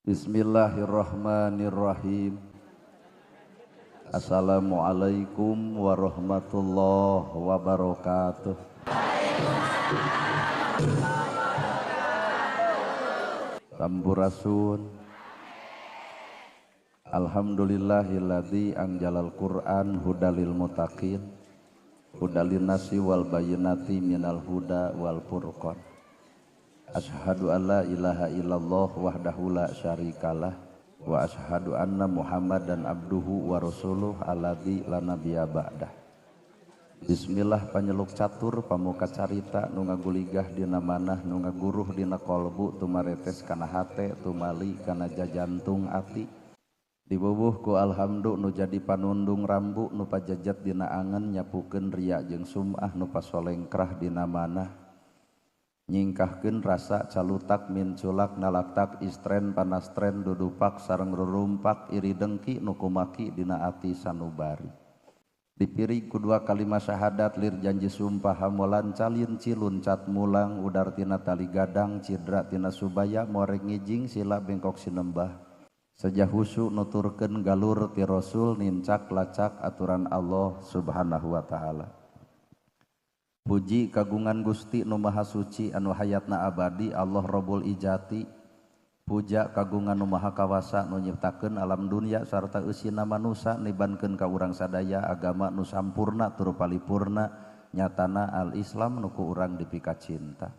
Bismillahirrahmanirrahim. Assalamualaikum warahmatullahi wabarakatuh. Sampurasun. Alhamdulillahilladzi anjalal Qur'an hudalil muttaqin hudalin nasi wal bayinati minal huda wal furqan. Asyhadu an la ilaha illallah wahdahu la syarikalah wa asyhadu anna Muhammadan abduhu wa rasuluh alladzi la nabiyya ba'dah. Bismillah panyeluk catur pamuka carita nu ngaguligah dina manah nu ngaguruh dina kolbu tumaretes kana hate tumali kana jajantung ati. Dibubuh ku alhamdu nu jadi panundung rambu nu pajajat dina angen nyapukeun riya jeung sum'ah nu pasolengkrah dina manah. Nyingkahkeun rasa calutak minculak nalaktak istren panastren dudupak sareng rurumpak iri dengki nu kumaki dina ati sanubari. Dipirig ku dua kalimat syahadat lir janji sumpah hamolan calin ciluncat mulang udar tina tali gadang cidra tina subaya moreng ngijing sila bengkok sinembah. Sejah husu nuturkeun galur ti Rasul nincak lacak aturan Allah Subhanahu wa taala. Puji kagungan Gusti nu Maha Suci anu hayatna abadi Allah Rabbul Ijati. Puja kagungan nu Maha Kawasa nu nyiptakeun alam dunya sarta eusina manusa nibankeun ka urang sadaya agama nu sampurna tur palipurna nyatana al-Islam nu ku urang dipikacinta.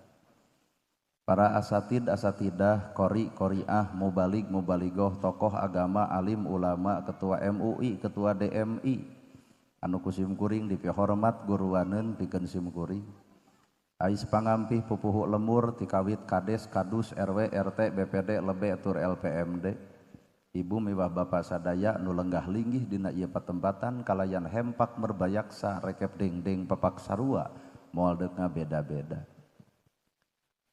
Para asatid asatidah, qori qoriah, mubalig mubaligoh, tokoh agama, alim ulama, ketua MUI, ketua DMI anu ku simkuring dipihormat guruaneun pikeun simkuring. Ais pangampih pupuhu lemur tikawit kades, kadus, RW, RT, BPD, lebe tur LPMD. Ibu miwah bapak sadaya nu lenggah linggih dina ieu patempatan kalayan hempak merbayaksa rekep dengdeng papak sarua moal deuk ngabeda-beda.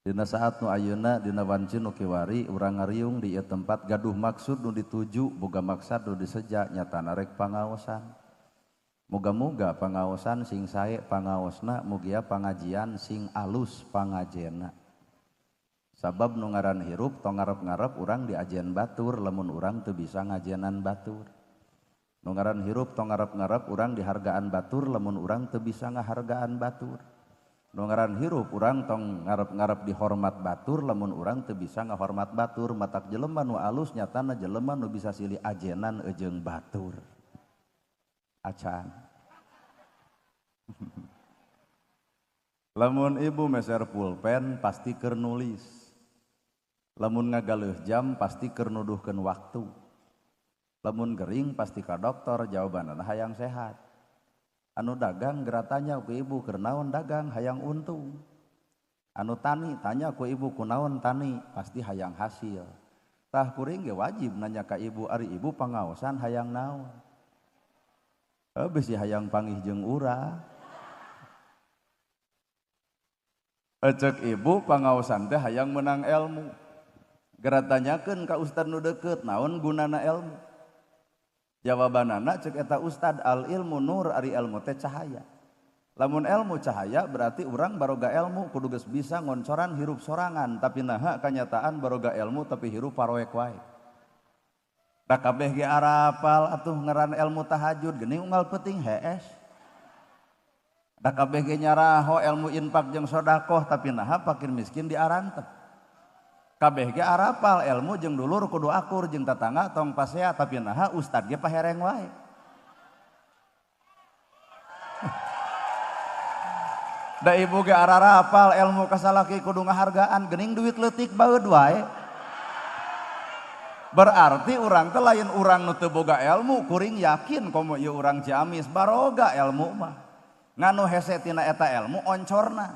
Dina saat nu ayeuna dina wanci nu kiwari urang ngariung di ieu tempat gaduh maksud nu dituju boga maksad nu diseja nyatana rek pangaosan. Moga-moga pangaosan sing sae pangaosna, mugia pangajian sing alus pangajena. Sabab nu ngaran hirup tong ngarep-ngarep urang diajen batur lamun urang teu bisa ngajenan batur. Nu ngaran hirup tong ngarep-ngarep urang dihargaan batur lamun urang teu bisa ngahargaan batur. Nu ngaran hirup urang tong ngarep-ngarep dihormat batur lamun urang teu bisa ngahormat batur. Matak jelema nu alus nyatana jelema nu bisa silih ajenan eujeung batur. Acan. Lamun ibu meser pulpen pasti keur nulis. Lamun ngagaleuh jam pasti keur nuduhkeun waktu. Lamun gering pasti ka dokter jawabanana hayang sehat. Anu dagang geratanya ku ibu keur naon dagang hayang untung. Anu tani tanya ku ibu kunaon tani pasti hayang hasil. Tah kuring ge wajib nanya ka ibu ari ibu pangaosan hayang naon. Bisi hayang pangih jeung urang. Cek ibu pangaosan teh hayang menang ilmu. Geura tanyakeun ka ustad nu deukeut naon gunana ilmu. Jawabanana cek eta ustad al ilmu nur ari ilmu teh cahaya. Lamun ilmu cahaya berarti urang baroga ilmu kudu geus bisa ngoncoran hirup sorangan tapi naha kanyataan baroga ilmu tapi hirup paroek wae. Da kabeh ge arapal atuh ngaran ilmu tahajud geuning unggal peuting hees. Da kabeh ge nyaraho ilmu infak jeung sedekah tapi naha fakir miskin diarantep. Kabeh ge arapal ilmu jeung dulur kudu akur jeung tatangga tong pasea tapi naha ustad ge pahereng wae. Da ibu ge ararapal ilmu kasalaki kudu ngahargaan geuning duit leutik baeud wae. Berarti urang teh lain urang nu teu boga ilmu kuring yakin komo ieu urang Ciamis baroga ilmu mah. Nganu hese tina eta ilmu oncorna.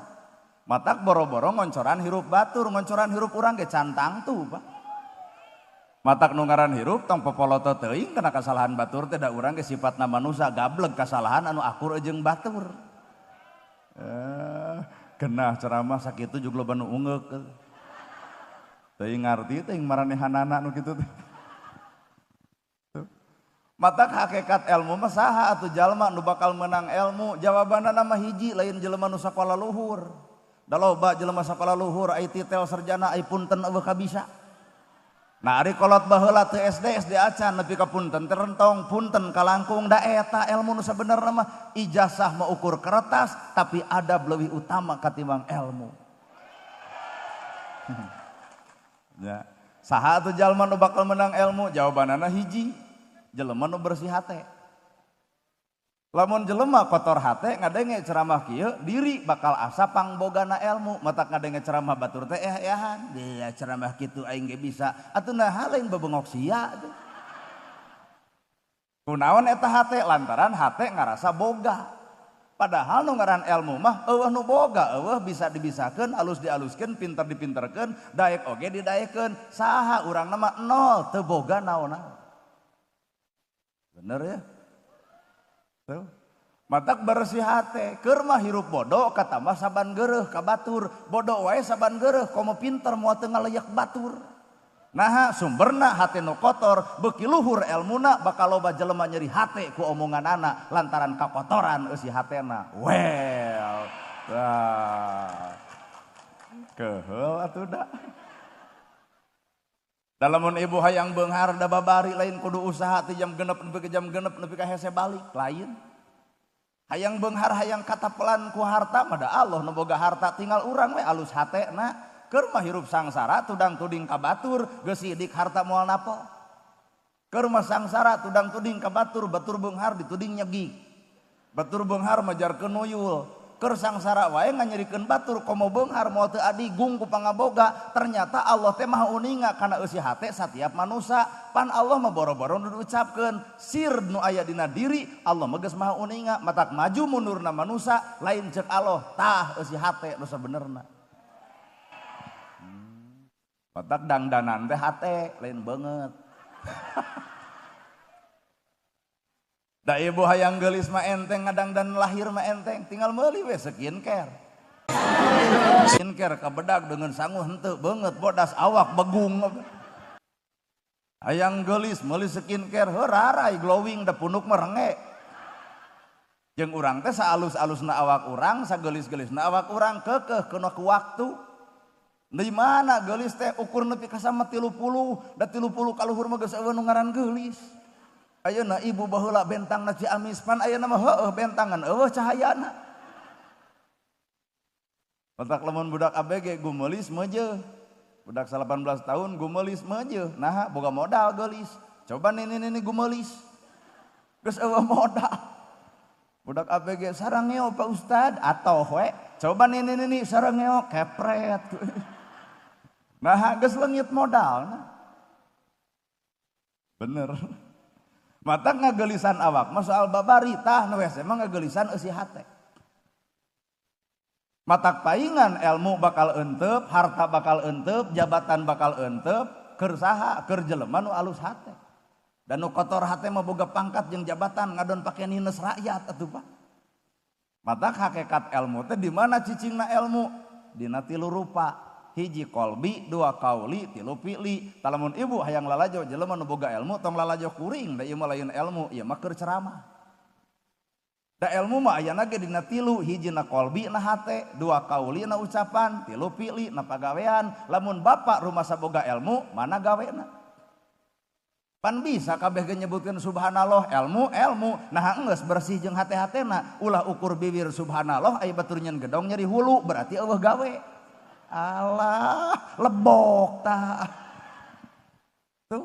Matak boro-boro ngoncoran hirup batur, ngoncoran hirup urang ge can tangtu, Pak. Matak nu ngaran hirup tong popoloto teuing kana kasalahan batur teh da urang ge sifatna manusa gableg kasalahan anu akur jeung batur. Genah ceramah sakitu juga loba nu ungeuk. Teuing ngarti teuing maranehanana nu kitu teh. Matak hakikat ilmu mah saha atuh jalma nu bakal menang ilmu? Jawabanna mah hiji lain jelema nu sakola luhur. Da loba jelema sakola luhur ai titel sarjana ai punten eueuh kabisa. Nah ari kolot baheula teu SD SD acan nepi ka punten terentong punten kalangkung da eta ilmu nu sabenerna mah ijazah mah ukur kertas tapi adab leuwih utama katimbang ilmu. Ya. Saha atuh jalma nu bakal menang ilmu? Jawabanana hiji, jelema nu bersih hate. Lamun jelema kotor hate ngadenge ceramah kieu diri bakal asa pangbogana ilmu, matak ngadenge ceramah batur teh eh-ehan, dia ceramah kitu aing ge bisa. Atuh naha lain bebengok sia atuh. Kunaon eta hate? Lantaran hate ngarasa boga. Padahal nu ngaran ilmu mah eueuh nu boga, eueuh bisa dibisakeun, alus dialuskeun, pinter dipinterkeun, daek oge didaekeun. Saha urangna mah nol, teu boga naon-naon. Bener ya? Tuh. Matak bersih hate, keur mah hirup bodoh katambah saban geureuh ka batur, bodoh wae saban geureuh komo pinter moal teu ngaleyak batur. Naha sumberna hate nu kotor, beuki luhur elmuna bakal loba jelema nyeri hate ku omonganana lantaran kakotoran eusi hatena. Well, tah. Keheul atuh da. Dalamun ibu hayang beunghar da babari lain kudu usaha ti jam genep nepi ka jam genep nepi ka hese balik lain. Hayang beunghar hayang katapelan ku harta mah da Allah nu boga harta tinggal urang we alus hatena. Keur mah hirup sangsara tudang tuding ka batur geus sidik harta moal napo. Keur mah sangsara tudang tuding ka batur, batur beunghar dituding nyegi. Batur beunghar majarkeun nuyul. Keur sangsara wae nganyerikeun batur komo beunghar moal teu adigung ku pangaboga. Ternyata Allah teh maha uninga kana eusi hate satiap manusa. Pan Allah mah boro-boro nu diucapkeun sir nu aya dina diri Allah mah geus maha uninga matak maju mundurna manusa lain ceuk Allah tah eusi hate nu sabenerna. Matak dangdanan teh hate lain banget. Da ibu hayang geulis mah enteng ngadangdan lahir mah enteng tinggal meuli we skincare. Skincare kabedag dengan sangu henteu beungeut bodas awak begung. Hayang geulis meuli skincare heurarai glowing da punuk mah renge. Jeung urang teh saalus-alusna awak urang, sageulis-geulisna awak urang keukeuh kana ku waktu. Di mana geulis teh ukur nepi ka sama 30, da 30 kaluhur mah geus eueuh nu ngaran geulis. Ayeuna ibu baheula bentangna Ciamis pan ayeuna mah heueuh bentangan eueuh cahayana. Matak lamun budak ABG gumeulis meujeuh. Budak 18 tahun gumeulis meujeuh. Naha boga modal geulis. Coba nini-nini gumeulis. Geus eueuh modal. Budak ABG sarangeo Pak Ustad atau we. Coba nini-nini sarangeo kepret. Nah, geus leungit modal. Bener. Matak ngageulisan awak mah soal babari tah nu hese mah ngageulisan eusi hate. Matak paingan ilmu bakal enteup, harta bakal enteup, jabatan bakal enteup, keur saha? Keur jelema nu alus hate. Dan nu kotor hate mah boga pangkat jeung jabatan ngadon pake nines rakyat atuh Pak. Matak hakikat ilmu teh di mana cicingna ilmu? Dina tilu rupa. Hiji kolbi, dua kauli, tilu fi'li. Talamun ibu hayang lalajo jelema nu boga ilmu tong lalajo kuring da ieu mah lain ilmu, ieu mah keur ceramah. Da ilmu mah ayana ge dina tilu, hiji na kolbi na hate, dua kauli na ucapan, tilu fi'li na pagawean. Lamun bapak rumah saboga ilmu, mana gawena? Pan bisa kabeh ge nyebutkeun subhanallah, ilmu, ilmu. Nah geus bersih jeung hate-hatena, ulah ukur bibir subhanallah aya batur nyen gedong nyeri hulu berarti eueuh gawe. Alah, lebok tah. Tuh.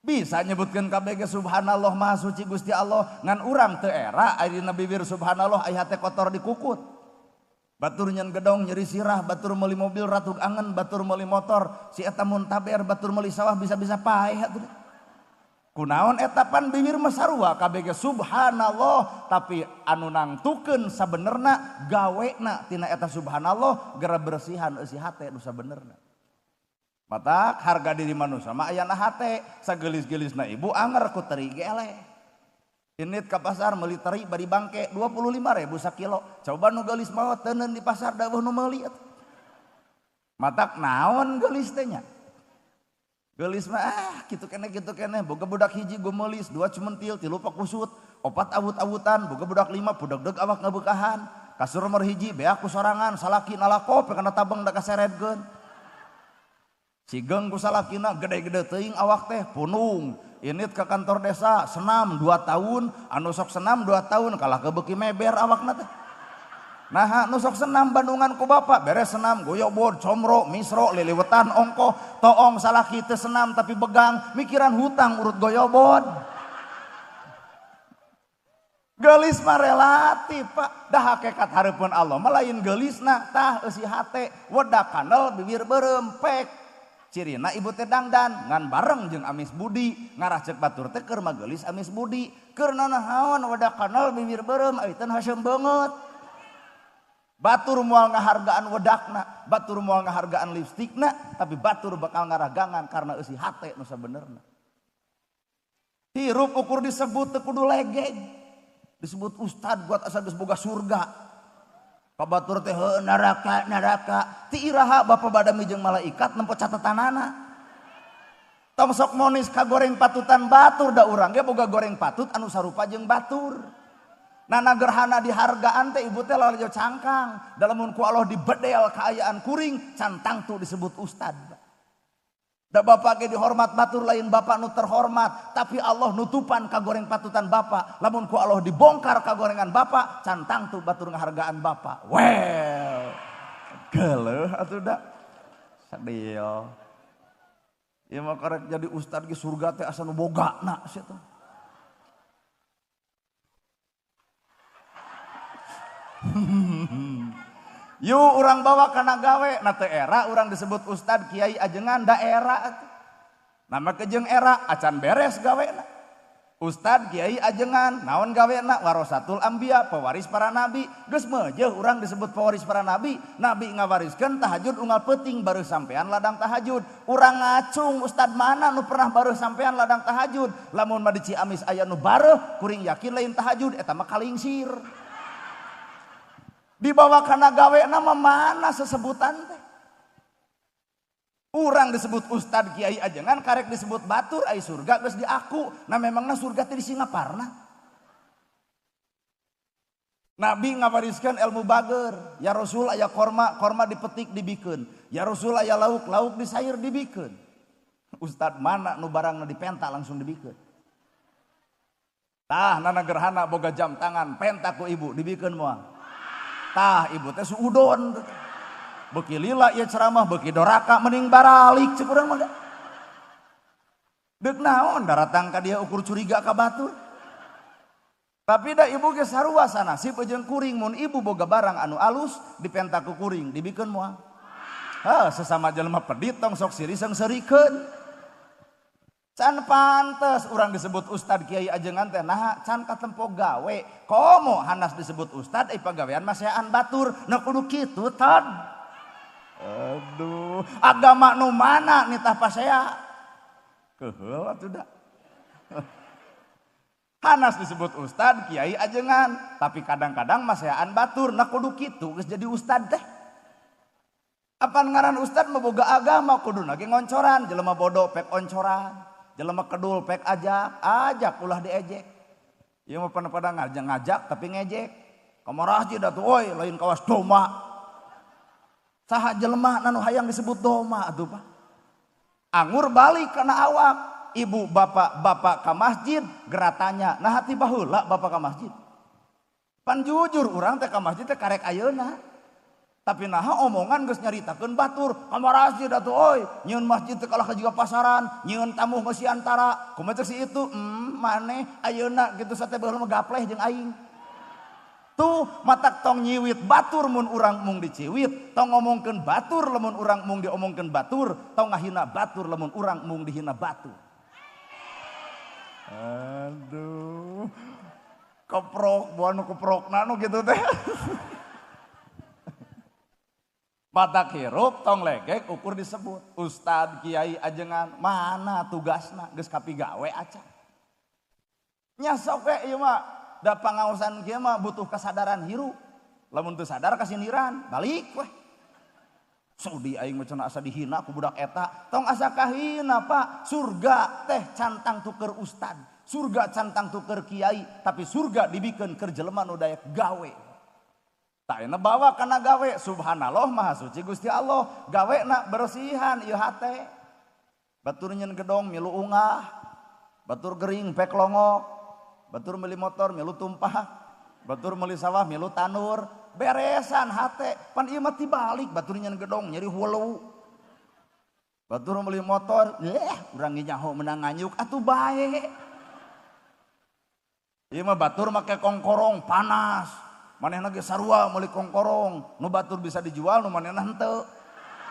Bisa nyebutkeun kabeh ge subhanallah maha suci Gusti Allah ngan urang teu era aya dina bibir subhanallah aya hate kotor dikukut. Batur nyen gedong nyeri sirah, batur meuli mobil ratug angen, batur meuli motor, si eta mun taber batur meuli sawah bisa-bisa paeh atuh. Kunaon eta pan bibir mah sarua kabeh ge subhanallah tapi anu nangtukeun sabenerna gawena tina eta subhanallah gera bersihan eusi hate nu sabenerna. Matak harga diri manusia mah ayana hate sageulis-geulisna ibu anger ku teri ge eleh. Init ka pasar meuli teri bari bangke 25.000 sakilo. Coba nu geulis mah teuneun di pasar da eueuh nu meuli atuh. Matak naon geulis teh nya? Geulis mah ah kitu keneh boga budak hiji gumeulis, dua cumentil, tilu pakusut, opat awut-awutan, boga budak lima budegdeg awak ngabeukahan, kasur nomor hiji beak ku sorangan, salaki nalakop kana tabeng da kaserebkeun. Sigeng ku salakina gede-gede teuing awak teh punung. Init ke kantor desa senam 2 tahun, anu sok senam 2 tahun kalah kebeki meber awakna teh. Nah, nu sok senam bandungan ku bapak, beres senam goyobod, comro, misro, liliwetan, ongkoh, toong salaki teu senam tapi begang, mikiran hutang urut goyobod. Gelis mah relatif Pak, dah hakikat hareupeun Allah mah lain geulisna, tah eusi hate, wedak kanel bibir beureum pek. Cirina ibu teh dangdan ngan bareng jeung amis budi, ngarah ceuk batur teh keur mah geulis amis budi, keur nanaon wedak kanel bibir beureum aiteun haseum beungeut. Batur moal ngahargaan wedakna, batur moal ngahargaan lipstikna, tapi batur bakal ngaragangan karena eusi hate nu sabenerna. Hirup ukur disebut teu kudu legeg. Disebut ustad buat asa geus boga surga. Ka batur teh heuh neraka neraka. Ti iraha bapa badami jeung malaikat nempo catatanana. Tong sok monis ka goreng patutan batur da urang ge boga goreng patut anu sarupa jeung batur. Nana gerhana dihargaan teh ibu teh lalajo cangkang. Dalamun ku Allah dibedel kaayaan kuring cantang tuh disebut ustad. Da bapak ge dihormat batur lain bapak nu terhormat, tapi Allah nutupan kagoreng patutan bapak. Lamun ku Allah dibongkar kagorengan bapak, cantang tuh batur ngahargaan bapak. Well, geuleuh atuh da. Sadil. Ieu mah karek jadi ustad ge surga teh asa nu bogana sia teh. Yuk urang bawa kana gawe, na teu era urang disebut ustad kiai ajengan da era atuh. Nama kejeng era acan beres gawena. Ustad kiai ajengan naon gawena warasatul anbiya pewaris para nabi. Geus meujeuh urang disebut pewaris para nabi. Nabi ngawariskeun tahajud unggal peuting baru sampean ladang tahajud. Urang ngacung ustad mana nu pernah baru sampean ladang tahajud. Lamun mah di Ciamis aya nu bareuh kuring yakin lain tahajud eta mah kalingsir. Dibawa kana gawe nama mana sesebutan teh. Urang disebut ustad kiai ajengan karek disebut batur ai surga geus diaku. Nah memangna surga teh di Singaparna. Nabi ngawariskeun ilmu bager. Ya Rasul aya korma, korma dipetik dibikeun. Ya Rasul aya lauk, lauk disair dibikeun. Ustad mana nu barangna dipenta langsung dibikeun. Tah nana gerhana boga jam tangan penta ku ibu dibikeun moal. Tah ibu teh suudon. Beuki lila ieu ceramah beuki doraka mending baralik ceuk urang mah. Deuk naon daratang ka dia ukur curiga ka batur. Tapi da ibu ge sarua sanasib jeung kuring mun ibu boga barang anu alus dipenta ku kuring dibikeun moal. Heuh sesama jelema pedit tong sok siri seungseurikeun. Can pantes urang disebut ustad kiai ajengan teh naha can katempo gawe. Komo hanas disebut ustad ai pagawean maseaan batur. Nu kudu kitu tad. Aduh, agama nu mana nitah pasea? Keheul atuh da. Hanas disebut ustad kiai ajengan, tapi kadang-kadang maseaan batur. Nu kudu kitu geus jadi ustad teh. Apan ngaran ustad mah boga agama kuduna ge ngoncoran, jelema bodoh pek oncoran. Jelema kedul pek ajak, ajak ulah diejek. Ieu mah pada ngajak tapi ngejek. Kamarah da tuh oi lain kawas doma. Saha jelema nu hayang disebut doma atuh Pak. Angur balik kana awak, ibu bapak bapak ka masjid geratanya. Nah hati baheula bapak ka masjid. Pan jujur urang teh ka masjid teh karek ayeuna. Tapi naha omongan geus nyaritakeun batur, kamarah masjid atuh oi, nyieun masjid teh kalah ka jiga pasaran, nyieun tamuh geus antara. Kumaha cek si itu? Maneh ayeuna kitu sate baheula mah gapleh jeung aing. Tuh matak tong nyiwit batur mun urang mung diciwit, tong ngomongkeun batur lamun urang mung diomongkeun batur, tong ngahina batur lamun urang mung dihina batur. Aduh. Keprok, buah nu keprokna nu kitu teh. Batak hirup tong legek ukur disebut ustad kiai ajengan mana tugasna geus kapigawe acan. Nya sok we ieu mah da pangaosan kieu mah butuh kesadaran hirup. Lamun teu sadar kasindiran balik weh. Sudi aing mah cenah asa dihina ku budak eta, tong asa kahina Pak. Surga teh cantang tuker ustad, surga cantang tuker kiai, tapi surga dibikeun keur jelema nu daek gawe. Tak enak bawa kana gawe subhanallah maha suci Gusti Allah gawe nak bersihan ieu hate. Batur nyen gedong milu ungah, batur gering pek longok, batur meuli motor milu tumpah, batur meuli sawah milu tanur, beresan hate. Pan ieu mah tibalik batur nyen gedong nyeri hulu. Batur meuli motor, urang nyaho menang nganyuk atuh bae. Ieu mah batur make kongkorong panas. Manehna ge sarua meuli kongkorong, nu batur bisa dijual nu manehna henteu.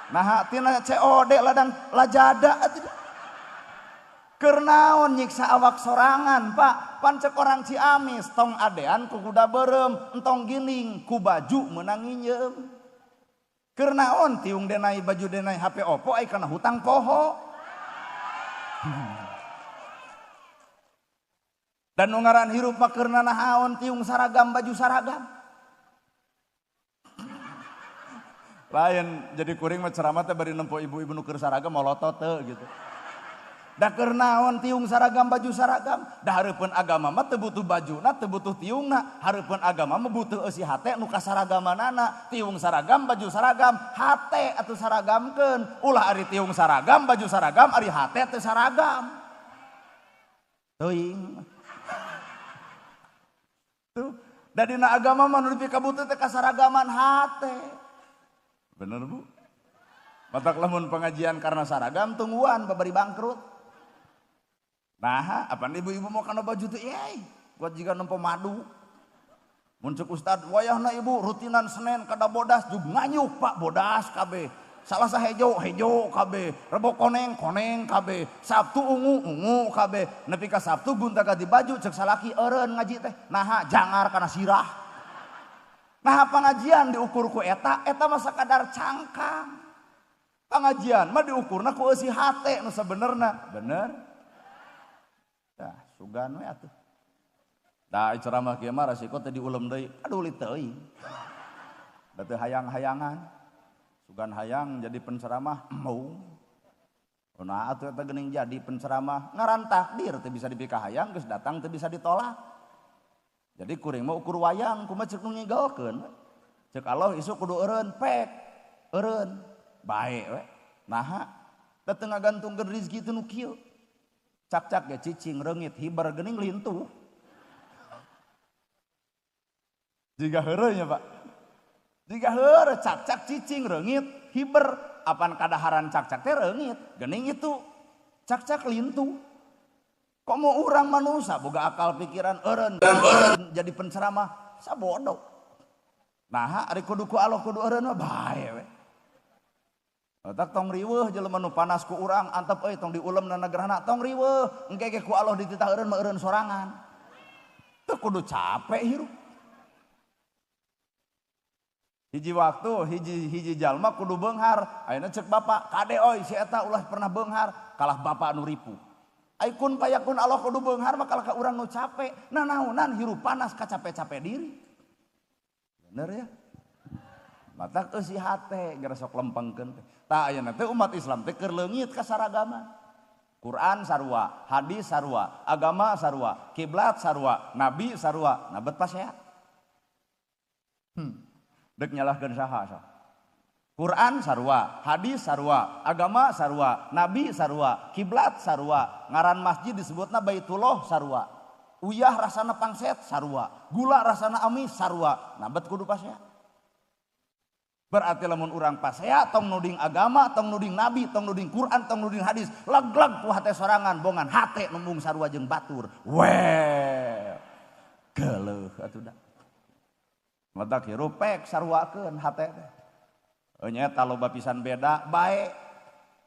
Nah tina COD ladang lajada atuh. Keur naon nyiksa awak sorangan, Pak? Pan cek orang Ciamis tong adean ku kuda beureum, entong giling ku baju meunang nginjeum. Keur naon tiung denai baju denai HP Oppo ai kana hutang poho. Dan nu ngaran hirup mah keur nanaon tiung saragam baju saragam. Lain jadi kuring mah ceramah teh bari nempo ibu-ibu nu keur saragam molotot teu gitu. Da keur naon tiung saragam baju saragam, da hareupeun agama mah teu butuh bajuna, teu butuh tiungna, hareupeun agama mah butuh eusi hate nu kasaragamanana, tiung saragam baju saragam, hate atuh saragamkeun. Ulah ari tiung saragam baju saragam ari hate teu saragam. Teuing. Tuh, da dina agama mah nu dipikabutuh teh kasaragaman hate. Bener Bu? Matak lamun pengajian karena saragam tungguan babari bangkrut. Nah, apaan ibu-ibu mau kana baju tuh yey, gua jiga nempo madu. Mun ceuk ustad, wayahna ibu rutinan Senin kada bodas jug nganyuk Pak, bodas kabeh. Salasa hejo, hejo kabeh. Rebo koneng, koneng kabeh. Sabtu ungu, ungu kabeh. Nepi ka Sabtu gonta-ganti baju ceuk salaki eureun ngaji teh. Naha jangar kana sirah. Nah pengajian diukur ku eta, eta mah sakadar cangkang. Pengajian mah diukurna ku eusi hate nu sabenerna. Bener? Tah, sugan we atuh. Da ceramah kieu mah resiko teh diulem deui. Aduh teuing. Da teu hayang-hayangan. Sugan hayang jadi penceramah mau. Nah atuh eta geuning jadi penceramah ngaran takdir teu bisa dipikahayang geus datang teu bisa ditolak. Jadi kuring mah ukur wayang kumaha ceuk nu ngigelkeun. Ceuk Allah isuk kudu eureun pek. Eureun bae we. Naha teu teu ngagantungkeun rezeki teh nu kieu. Cak-cak ge cicing reungit hiber geuning lintuh. Jiga heureuy nya Pak. Jiga heureuy cak-cak cicing reungit hiber apan kadaharan cak-cak teh reungit geuning itu cak-cak lintuh. Kok mau orang manusia boga akal pikiran eureun dan eureun jadi penceramah sabodo. Nah, ari kudu ku Allah kudu eureun mah bae we. Otak tong riweuh jelema nu panas ku urang antep euy tong diulem na negerana tong riweuh engke ge ku Allah dititah eureun mah eureun sorangan. Teu kudu capek hirup. Hiji waktu hiji jalma kudu beunghar, ayeuna ceuk bapak kade oi si eta ulah pernah beunghar kalah bapak nu ripuh. Aikun payakun Allah kudu beunghar mah kalah ka urang nu capek. Nah naonan hirup panas kacape-cape diri. Bener ya? Matak eusi hate geura sok lempengkeun teh. Tah ayeuna teh umat Islam teh keur leungit kasaragaman. Quran sarua, hadis sarua, agama sarua, kiblat sarua, nabi sarua, nah bet pasea. Dek nyalahkeun saha sok. Quran sarua, hadis sarua, agama sarua, nabi sarua, kiblat sarua, ngaran masjid disebutna Baitullah sarua. Uyah rasana pangset sarua, gula rasana amis sarua. Nah bet kudu pasea. Berarti lamun urang pasea tong nuding agama, tong nuding nabi, tong nuding Quran, tong nuding hadis, leg-leg ku hate sorangan bongan hate nembung sarua jeung batur. Weh. Geuleuh atuh da. Matak hirup pek saruakeun hate teh. Nya loba pisan beda bae.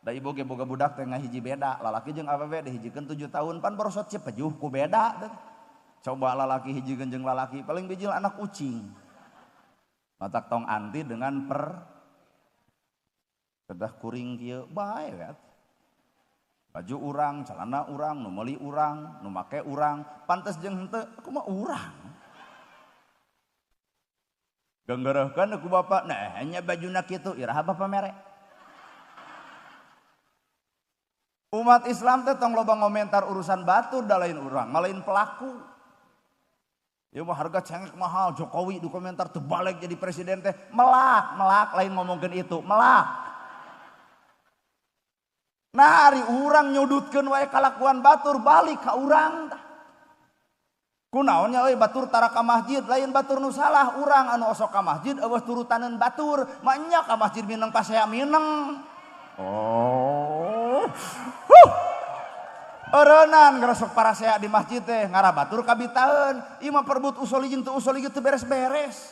Da ibu ge boga budak teh ngahiji beda, lalaki jeung awewe dihijikeun 7 tahun pan borosot cipejuh ku beda teh. Coba lalaki hijikeun jeung lalaki paling bijil anak kucing. Matak tong anti dengan per kedah kuring kieu bae we. Baju urang, celana urang, nu meuli urang, nu make urang, pantes jeung henteu aku mah urang. Genggerehkeun ku bapak, nah nya bajuna kitu iraha bapak mere. Umat Islam teh tong loba ngomentar urusan batur da lain urang, malain pelaku. Ieu mah harga cengek mahal, Jokowi di komentar teu balik jadi presiden teh melak, melak lain ngomongkeun itu, melak. Nah, ari urang nyudutkeun wae kalakuan batur balik ka urang tah. Kunaon nya euy batur tara ka masjid, lain batur nu salah, urang anu osok ka masjid eueuh turutaneun batur, mah nya ka masjid mineng pasea mineng. Oh. Huh. Eureunnan geus sok parasea di masjid teh ngarah batur kabitaeun. Ieu mah perebut usoli jeung teu usoli teu beres-beres.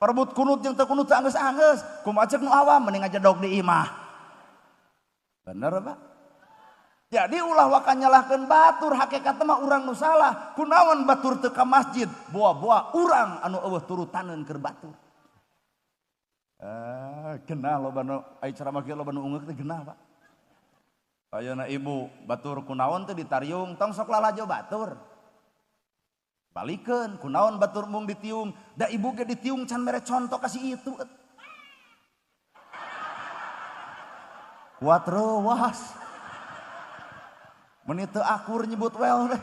Perebut kunut jeung teu kunut teu anggeus-anggeus. Kumaha ceuk nu awam mending ngajedog di imah. Bener Pak? Jadi ulah waka nyalahkeun batur, hakikatna mah urang nu salah. Kunaon batur teu ka masjid? Boa-boa urang anu eueuh turutaneun keur batur. Genah loba nu ai ceramah kieu loba nu ungeuk teh genah Pak. Ayeuna ibu batur kunaon teh ditariung tong sok lalajo batur. Balikeun kunaon batur mung ditiung, da ibu ge ditiung can mere contoh kasih itu. Kuat reuwas. Meni teu akur nyebut wel teh.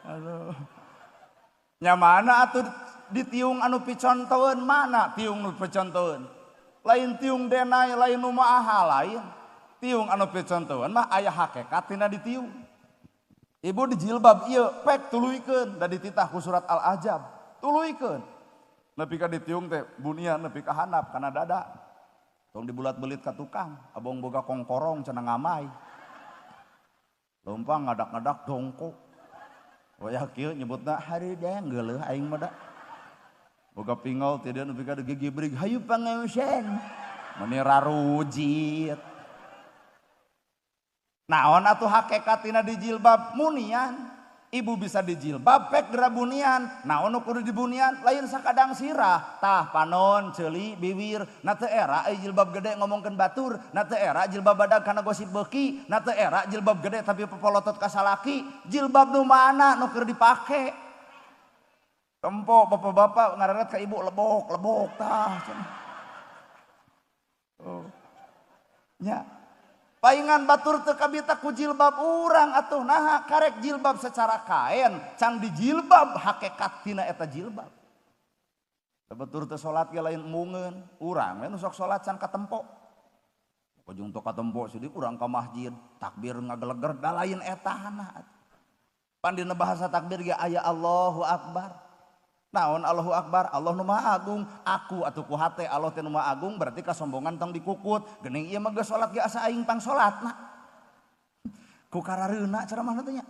Aduh. Nya mana atuh ditiung anu picontoeun, mana tiung nu picontoeun? Lain tiung denai, lain nu maaha lain. Tiung anu picontoeun mah aya hakikat tina ditiung. Ibu dijilbab ieu pek tuluykeun da dititah ku surat Al-Ahzab. Tuluykeun. Nepi ka ditiung teh bunia nepi ka handap kana dada. Tong dibulat-belit ka tukang, abong boga kongkorong cenah ngamai. Lompang ngadak-ngadak dongkok. Wayah kieu nyebutna hareudang geuleuh aing mah da. Boga pingol teh dia nepi ka gegibrig hayu pangeusen. Meni rarujit. Naon atuh hakikatina dijilbab munian. Ibu bisa dijilbab pek geura bunian. Naon nu kudu dibunian lain sakadang sirah. Tah panon ceuli bibir. Na teu era euy jilbab gede ngomongkeun batur, na teu era jilbab badag kana gosip beuki, na teu era jilbab gede tapi pepolotot ka salaki. Jilbab nu mana nu keur dipake? Tempo bapak-bapak ngareret ka ibu lebok, lebok tah. Oh. Nya. Paingan batur teu kabita ku jilbab urang atuh naha karek jilbab secara kaen, can dijilbab hakikat tina eta jilbab. Batur teu salat ge lain embungeun, urang we nu sok salat can katempo. Ujung teu katempo sidik urang ka masjid, takbir ngageleger da lain etana. Pan dina bahasa takbir ge aya Allahu Akbar. Naon Allahu Akbar, Allah nu Maha Agung, aku atuh ku hate Allah teh nu Maha Agung berarti kasombongan tong dikukut. Geuning ieu mah geus salat ge asa aing pang salatna. Ku karareuna ceramahna teh nya.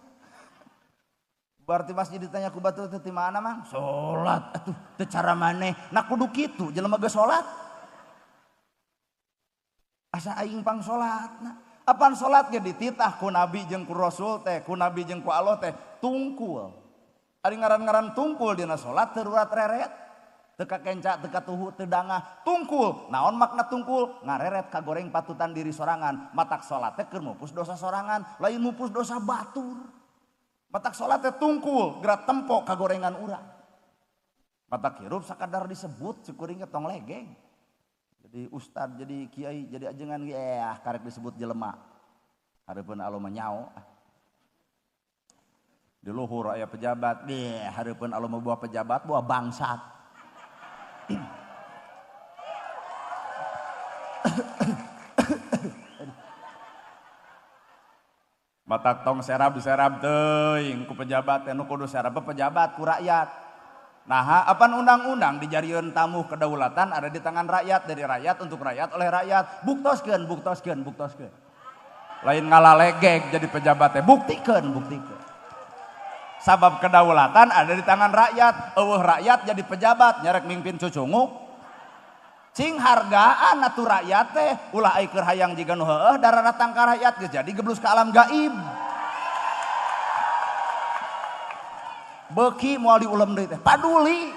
Berarti masjid ditanya ku batur teh ti mana mang? Salat atuh teu cara maneh. Nah kudu kitu jelema geus salat. Asa aing pang salatna. Apan salat ge dititah ku nabi jeung ku rasul teh, ku nabi jeung ku Allah teh tungkul. Ari ngaran-ngaran tungkul dina salat teu rurat reret, teu kakenca, teu katuhu, teu dangah, tungkul. Naon makna tungkul? Ngareret kagoreng patutan diri sorangan. Matak salat teh keur mupus dosa sorangan, lain mupus dosa batur. Matak salat teh tungkul, geura tempo kagorengan urang. Matak hirup sakadar disebut syukuring tong legeng. Jadi ustad, jadi kiai, jadi ajengan ge karek disebut jelema. Hareupeun Allah mah nyao. Di luhur aya pejabat, deh hareupeun Allah mah buah pejabat, buah bangsat. Matak tong serab-serab teuing ku pejabat, nu kudu serab pejabat ku rakyat. Nah, apan undang-undang dijarieun tamuh kedaulatan ada di tangan rakyat, dari rakyat untuk rakyat oleh rakyat. Buktoskeun, buktoskeun, buktoskeun. Lain ngalalegeg jadi pejabat teh, buktikeun, buktikeun. Sabab kedaulatan ada di tangan rakyat, eueuh rakyat jadi pejabat, nyarek mimpin cucunguk. Cing hargaan atuh rakyat teh, ulah ai keur hayang jiga nu heueuh daratang ka rakyat geus jadi geblus ka alam gaib. Beuki moal diulem deui teh, paduli.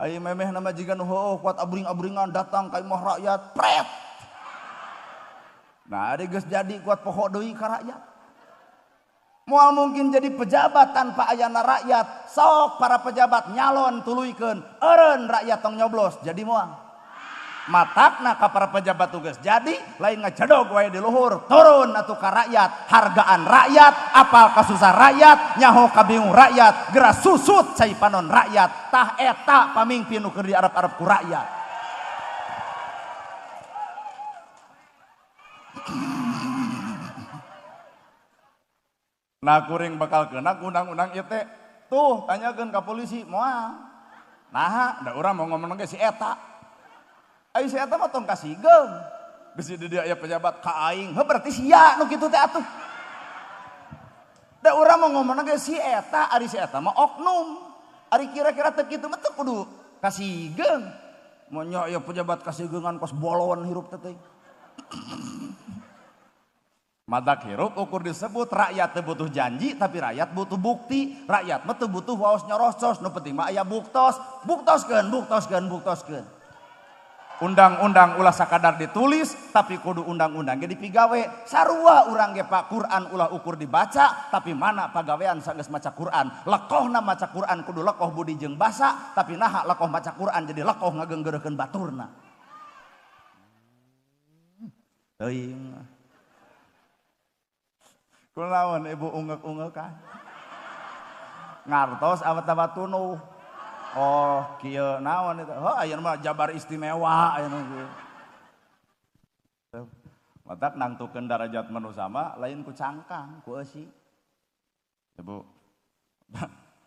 Ai memeh nama jiga nu heueuh kuat abring-abringan datang ka imah rakyat, pret. Nah, ari geus jadi kuat poho deui ka rakyat. Moal mungkin jadi pejabat tanpa ayana rakyat. Sok para pejabat nyalon tuluykeun, eureun rakyat tong nyoblos, jadi moal. Matakna ka para pejabat tugas jadi lain ngecedog wae di luhur, turun atuh ka rakyat, hargaan rakyat, apal kasusah rakyat, nyaho kabingung rakyat, geura susut cai panon rakyat. Tah eta pamingpin nu keur diarep-arep ku rakyat. Nah kuring bakal kena undang-undang ITE. Tuh tanyakeun ka polisi moal. Nah, da urang mau ngomong ge si eta. Ai si eta mah tong kasigeung. Bisi di dia aya pejabat ka aing, heuh berarti sia nu kitu teh atuh. Da urang mau ngomong ge si eta, ari si eta mah oknum. Ari kira-kira teu kitu mah teu kudu kasigeung. Mun nya aya pejabat kasigeungan kos bolon hirup teh teh. Madak hirup ukur disebut rakyat teu butuh janji tapi rakyat butuh bukti. Rakyat mah teu butuh waos nyorocos, nu penting mah aya buktos. Buktoskeun, buktoskeun, buktoskeun. Undang-undang ulah sakadar ditulis tapi kudu undang-undang ge dipigawe. Sarua urang ge Pak, Quran ulah ukur dibaca tapi mana pagawean sanggeus maca Quran. Lekohna maca Quran kudu lekoh budi jeung basa, tapi naha lekoh maca Quran jadi lekoh ngagenggeurekeun baturna. Teuing. Kunaon ibu ungek-ungekan? Ngartos awet-awet tunuh. Oh, kieu naon itu? Oh, ayeuna mah jabar istimewa ayeuna kieu. Matak nangtukeun darajat manusia mah lain ku cangkang, ku eusi. Ibu,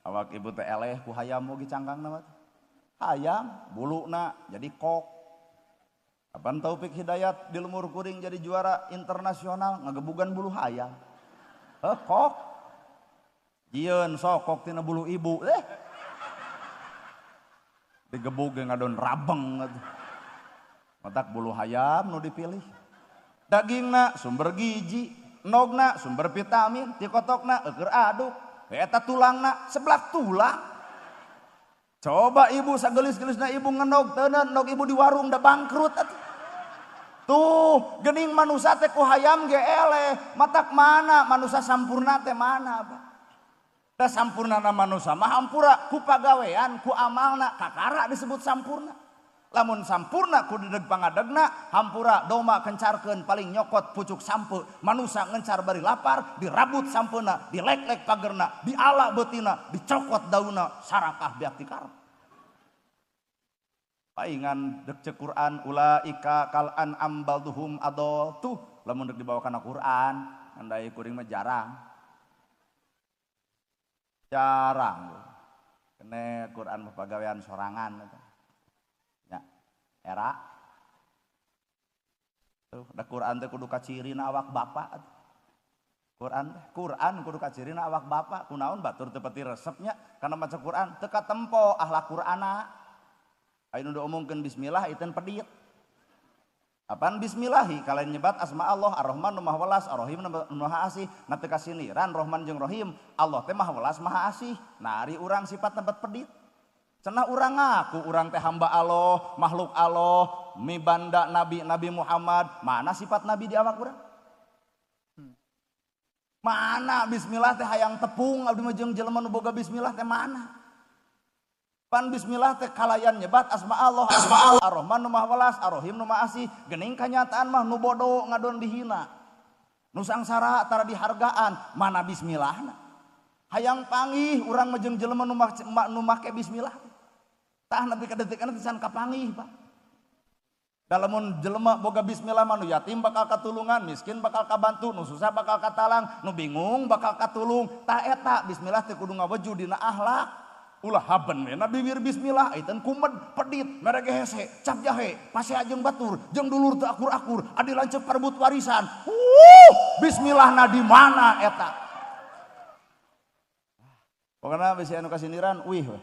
awak ibu teh eleh ku hayam oge cangkangna mah. Hayam buluna jadi kok. Kapan Taufik Hidayat di lemur kuring jadi juara internasional ngagebugan bulu hayam. Heh, kok. Jieun sok kok tina bulu ibu. Digebug ngadon rabeng atuh. Matak bulu hayam nu dipilih. Dagingna sumber gizi, nogna sumber vitamin, tikotokna eueur aduk, eta tulangna seblak tulang. Coba ibu sagelis-gelisna ibu ngenog teuneun nog ibu di warung da bangkrut atuh. Tuh, gening manusia teh ku hayam ge eleh, matak mana manusia sampurna teh mana, Pak? Da sampurnana manusia mah hampura ku pagawean, ku amalna, kakara disebut sampurna. Lamun sampurna ku dedeg pangadegna, hampura doma kencarkeun paling nyokot pucuk sampe, manusia ngencar bari lapar, dirabut sampeuna, dilek-lek pagerna, diala beutina, dicokot dauna, sarakah beak tikarep. Paingan dek cek Quran ulaika kal an'am balduhum adol tuh lamun dek dibawa kana Quran andai kuring mah jarang. Jarang. Kene Quran mah pagawean sorangan eta. Ya, era. Tuh da Quran teh kudu kacirina awak bapak. Quran teh Quran kudu kacirina awak bapak, kunaon batur teu pati resepnya kana maca Quran teu katempo akhlak Qur'ana. Ayo nu diomongkeun bismillah iten pedit. Apaan bismillahi kalian nyebat asma Allah Ar-Rahman nu Maha Welas, Ar-Rahim nu Maha Asih, na teu kasiniran Rahman jeung Rahim. Allah teh Maha Welas, Maha Asih. Nah ari urang sifat tempat pedit. Cenah urang ngaku urang teh hamba Allah, makhluk Allah, mibanda Nabi Nabi Muhammad. Mana sifat Nabi di awak urang? Mana bismillah teh hayang tepung abdi mah jeung jelema nu boga bismillah teh mana? Pan bismillah teh kalayan nyebat asma Allah, asma Allah, Ar-Rahman nu Maha Welas, Ar-Rahim nu Maha Asih. Geuning kanyataan mah nu bodoh ngadon dihina. Nu sangsara tara dihargaan, mana bismillahna? Hayang panggih urang mah jeung jelema nu make bismillah. Tah nepi ka detik teh can kapanggih, Pak. Da lamun jelema boga bismillah mah nu yatim bakal katulungan, miskin bakal kabantu, nu susah bakal katalang, nu bingung bakal katulung. Tah eta bismillah teh kudu ngaweju dina akhlak. Ulah haben we na bibir bismillah iten kumed pedit merege hese cap jahe pasea jeung batur jeung dulur teu akur-akur adi lanceuk parebut warisan. Bismillahna di mana eta? Pokona bisi anu kasindiran wih we.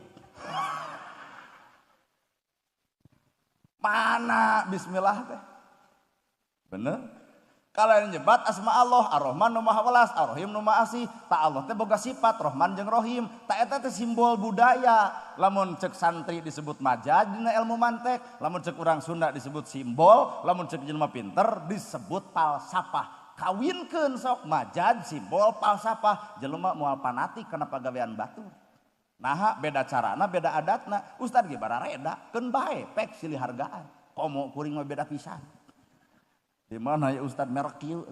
Mana bismillah teh? Bener? Kalian nyebat asma Allah, Ar-Rahman nu Maha Welas, Ar-Rahim nu Maha Asih. Ta Allah teh boga sifat Rahman jeung Rahim. Ta eta teh simbol budaya. Lamun cek santri disebut majaz dina ilmu mantek, lamun cek urang Sunda disebut simbol, lamun cek jelema pinter disebut falsafah. Kawinkeun sok majaz, simbol, falsafah. Jelema moal fanatik kana pagawean batur. Naha beda carana, beda adatna. Ustad ge barareda, keun bae pek silih hargaan. Komo kuring mah beda pisan. Di mana ya ustad merek kieu?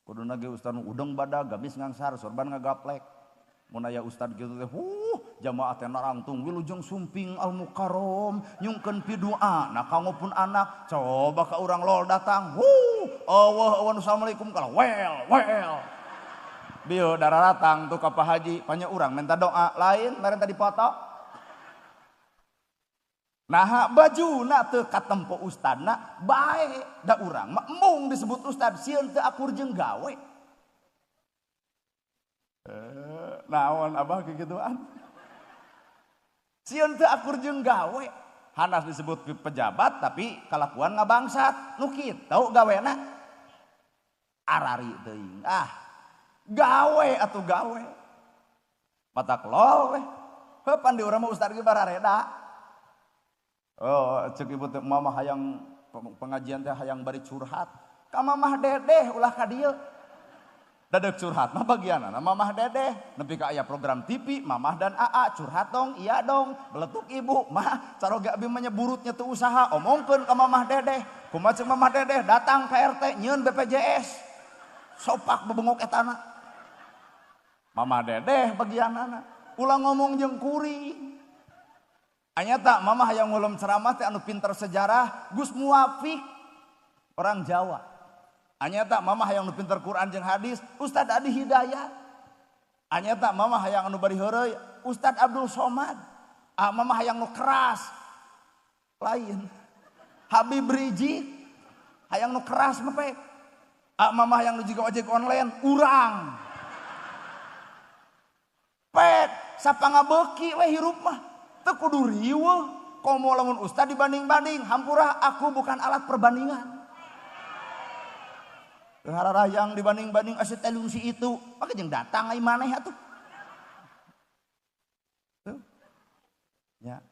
Kuduna ge ustad udeng badag, gamis ngangsar, sorban ngagaplek. Mun aya ustad kitu teh, jamaah teh narangtung wilujeng sumping al mukarrom nyungkeun pidua. Nah kanggo pun anak, coba ka urang lol datang. Allah awan assalamualaikum kalah wel wel. Bieu dararatang tuh ka Pak Haji, panya urang minta doa lain meren tadi foto. Nah bajuna teu katempo ustadna bae da urang mah embung disebut ustad sieun teu akur jeung gawe. Naon abah kegituan. Sieun teu akur jeung gawe. Hanas disebut pejabat tapi kalakuan ngabangsat. Nu kitu gawena arari teuing. Ah, gawe atuh gawe. Matak lol weh. Heuh pan di urang mah ustad ge barareda. Oh, cek ibu teh mama hayang pengajian teh hayang bari curhat. Ka mamah dedeh ulah ka dieu. Dadek curhat mah bagianana mamah dedeh. Nepi ka aya program TV mamah dan AA curhat dong, iya dong. Beletuk ibu mah caroge abi mah nyeburutnya teu usaha omongkeun ka mamah dedeh. Kumaha cek mamah dedeh datang ka RT nyieun BPJS. Sopak bebengok etana. Mamah dedeh bagianana. Ulah ngomong jeung kuring. Anyata mamah yang ngulem ceramah teh anu pinter sejarah Gus Muwafiq orang Jawa. Anyata mamah yang anu pinter Quran jeung hadis Ustad Adi Hidayat. Anyata mamah yang anu bari heureuy Ustad Abdul Somad. Ah mamah yang nu keras lain Habib Rizik hayang nu keras mah pe. Ah mamah yang nu jiga ojek online urang. Pek sapangabeuki we hirup mah. Teu kudu riweuh komo lamun ustad dibanding-banding hampura aku bukan alat perbandingan. Hararayang dibanding-banding asa telung si itu maka jeung datang ai maneh atuh. Tuh. Ya.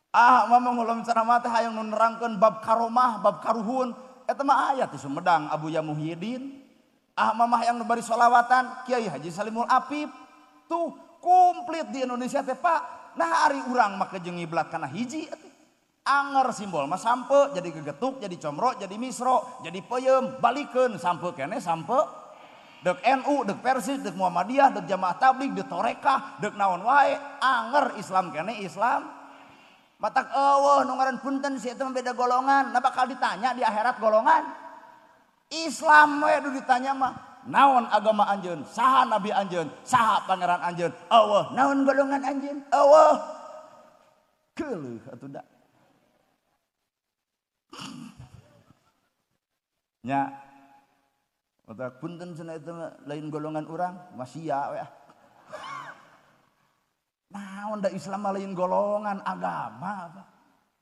Ah mama ngulum ceramah teh hayang nu nerangkeun bab karomah, bab karuhun eta mah aya ti Sumedang Abuya Muhyiddin. Ah mama hayang nu bari sholawatan Kiai Haji Salimul Afif. Tuh komplit di Indonesia teh Pak. Nah ari urang mah jeung ngiblat kana hiji atuh. Anger simbol mah sampe jadi gegetuk, jadi comro, jadi misro, jadi peuyeum, balikeun sampe keneh sampe. Deuk NU, deuk Persis, deuk Muhammadiyah, deuk Jamaah Tabligh, deuk Torekah, deuk naon wae, anger Islam keneh Islam. Matak eueuh nu ngaran punten si eta mah beda golongan, nah bakal ditanya di akhirat golongan. Islam we nu ditanya mah. Naon agama anjeun, saha nabi anjeun, saha pangeran anjeun, eueuh naon golongan anjeun, eueuh. Keuleuh atuh da. Nya. Otak punten cenah eta lain golongan urang, masia we ah. Naon da Islam mah lain golongan agama apa.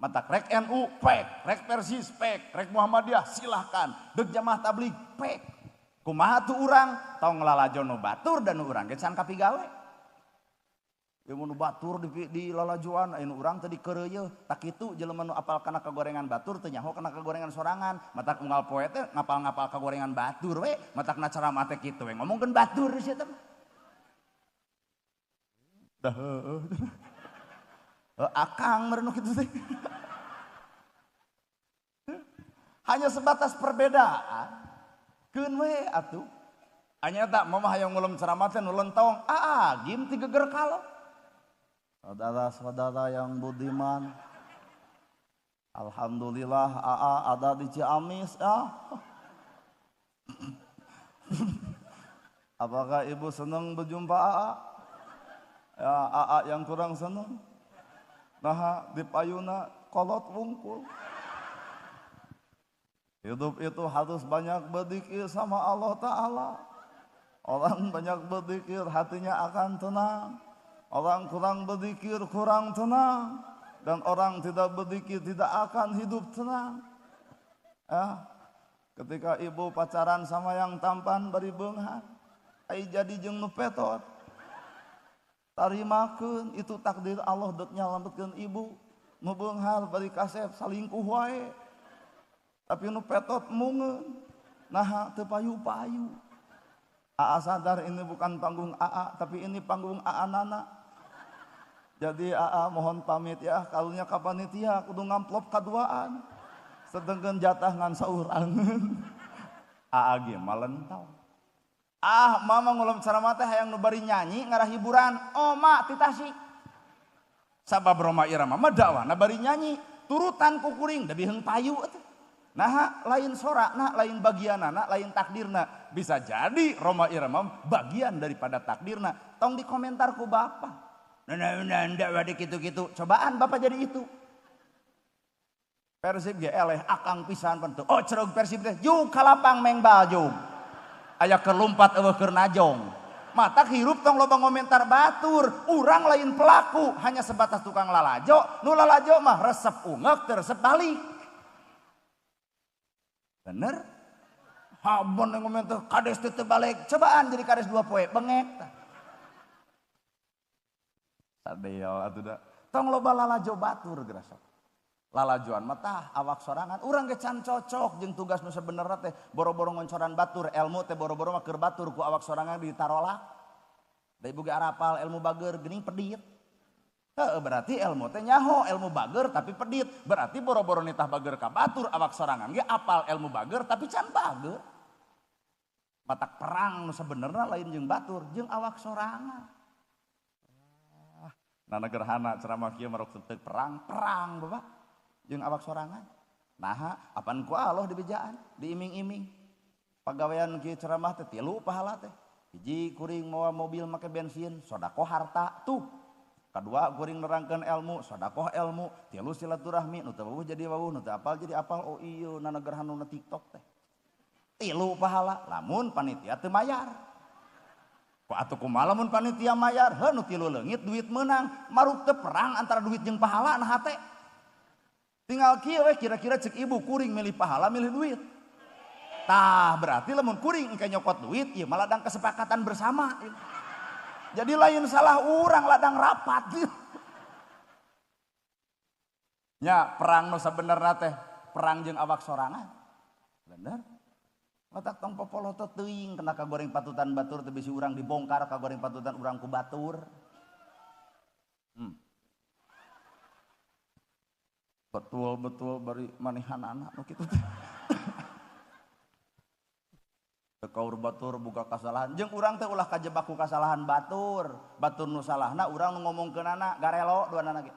Matak rek NU pek, rek Persis pek, rek Muhammadiyah silahkan, deuk jamaah tabligh pek. Kumaha tuh urang tong lalajo nu batur dan nu urang ge can kapigawe. Ieu mun nu batur di lalajoan aya nu urang teh dikeureuyeun, tak kitu jelema nu apal kana kagorengan batur teu nyaho kana kagorengan sorangan, matak unggal poe teh ngapal-ngapal kagorengan batur we, matakna ceramah teh kitu we ngomongkeun batur sia teh. Dah heueuh. Akang meureun nu kitu teh. Hanya sebatas perbedaan. Keun we atuh. Anyata mamah hayang ngulem ceramah teh nu lentong, aa gim ti geger kalong. Saudara-saudara yang budiman, alhamdulillah aa ada di Ciamis ya. Apakah ibu senang berjumpa aa? Ya, aa yang kurang senang. Nah, di payuna kolot wungkul. Hidup itu harus banyak berzikir sama Allah Ta'ala. Orang banyak berzikir hatinya akan tenang. Orang kurang berzikir kurang tenang. Dan orang tidak berzikir tidak akan hidup tenang. Ya, ketika ibu pacaran sama yang tampan bari beunghar, ai jadi jeung nu petot. Tarimakeun itu takdir Allah deuk nyalametkeun ibu. Nu beunghar bari kasep salingkuh wae. Tapi nu petot mungeun. Naha teu payu-payu. Aa sadar ini bukan panggung AA, tapi ini panggung AA Nana. Jadi aa mohon pamit ya, kalunya ka panitia kudu ngamplop kaduaan. Sedengkeun jatah ngan saurangeun. Aa ge malentau. Ah, mama ngulem ceramah teh hayang nu bari nyanyi ngarah hiburan. Oma ti Tasik. Sabab Rhoma Irama mah dakwahna bari nyanyi, turutan ku kuring da biheung payu atuh. Nah, lain sorakna, lain bagianana, lain takdirna. Bisa jadi Rhoma Irama bagian daripada takdirna. Tong dikomentar ku bapak. Nah, ndak wade kitu-kitu. Cobaan bapak jadi itu. Persib ge eleh akang pisan pan teu. Oh, cerog Persib teh jug ka lapang mengbal jug. Aya keur lumpat eueuh keur najong. Matak hirup tong loba ngomentar batur, urang lain pelaku, hanya sebatas tukang lalajo. Nu lalajo mah resep ungek teu resep balik. Bener? Habon yang ngomentar kades teu balik. Cobaan jadi kades 2 poe bengek tah. Sadeo atuh da. Tong loba lalajo batur gerasa. Lalajoan mah tah awak sorangan. Urang ge can cocok jeung tugas nu sabenerna teh boro-boro ngoncoran batur, ilmu teh boro-boro mah keur batur ku awak sorangan ditarolak. Da ibu ge arapal ilmu bager geuning pedit. Heuh berarti ilmu teh nyaho, ilmu bager tapi pedit. Berarti boro-boro nitah bager ka batur, awak sorangan ge apal ilmu bager tapi can bager. Matak perang nu sabenerna lain jeung batur, jeung awak sorangan. Nana gerhana ceramah kieu marok teu perang, perang Bapak jeung awak sorangan. Naha apan ku Allah dibejaan, diiming-iming. Pagawean kieu ceramah teh 3 pahala teh. Hiji kuring mawa mobil make bensin, sedekah harta tuh. Kadua kuring nerangkeun ilmu, sedekah ilmu. 3 silaturahmi, nu teu wawuh jadi wawuh, nu teu apal jadi apal. Oh iya nana gerhana nu TikTok teh. 3 pahala lamun panitia teu mayar. Ku atuh kumaha lamun panitia mayar, heuh nu 3 leungit duit meunang, maruk teu perang antara duit jeung pahala na hate. Tinggal kieu we kira-kira cek ibu kuring milih pahala milih duit. Tah berarti lamun kuring engke nyokot duit ieu mah ladang kesepakatan bersama. Jadi lain salah urang ladang rapat. Nya perang nu sabenerna teh perang jeung awak sorangan. Bener? Matak tong popoloto teuing kena kagoreng patutan batur teu bisi urang dibongkar kagoreng patutan urang ku batur. Betul-betul bari manehanana nu kitu teh. Teu kaur batur buka kasalahan jeung urang teh ulah kajebak ku kasalahan batur. Batur nu salahna urang nu ngomongkeunana garelo duanana ge.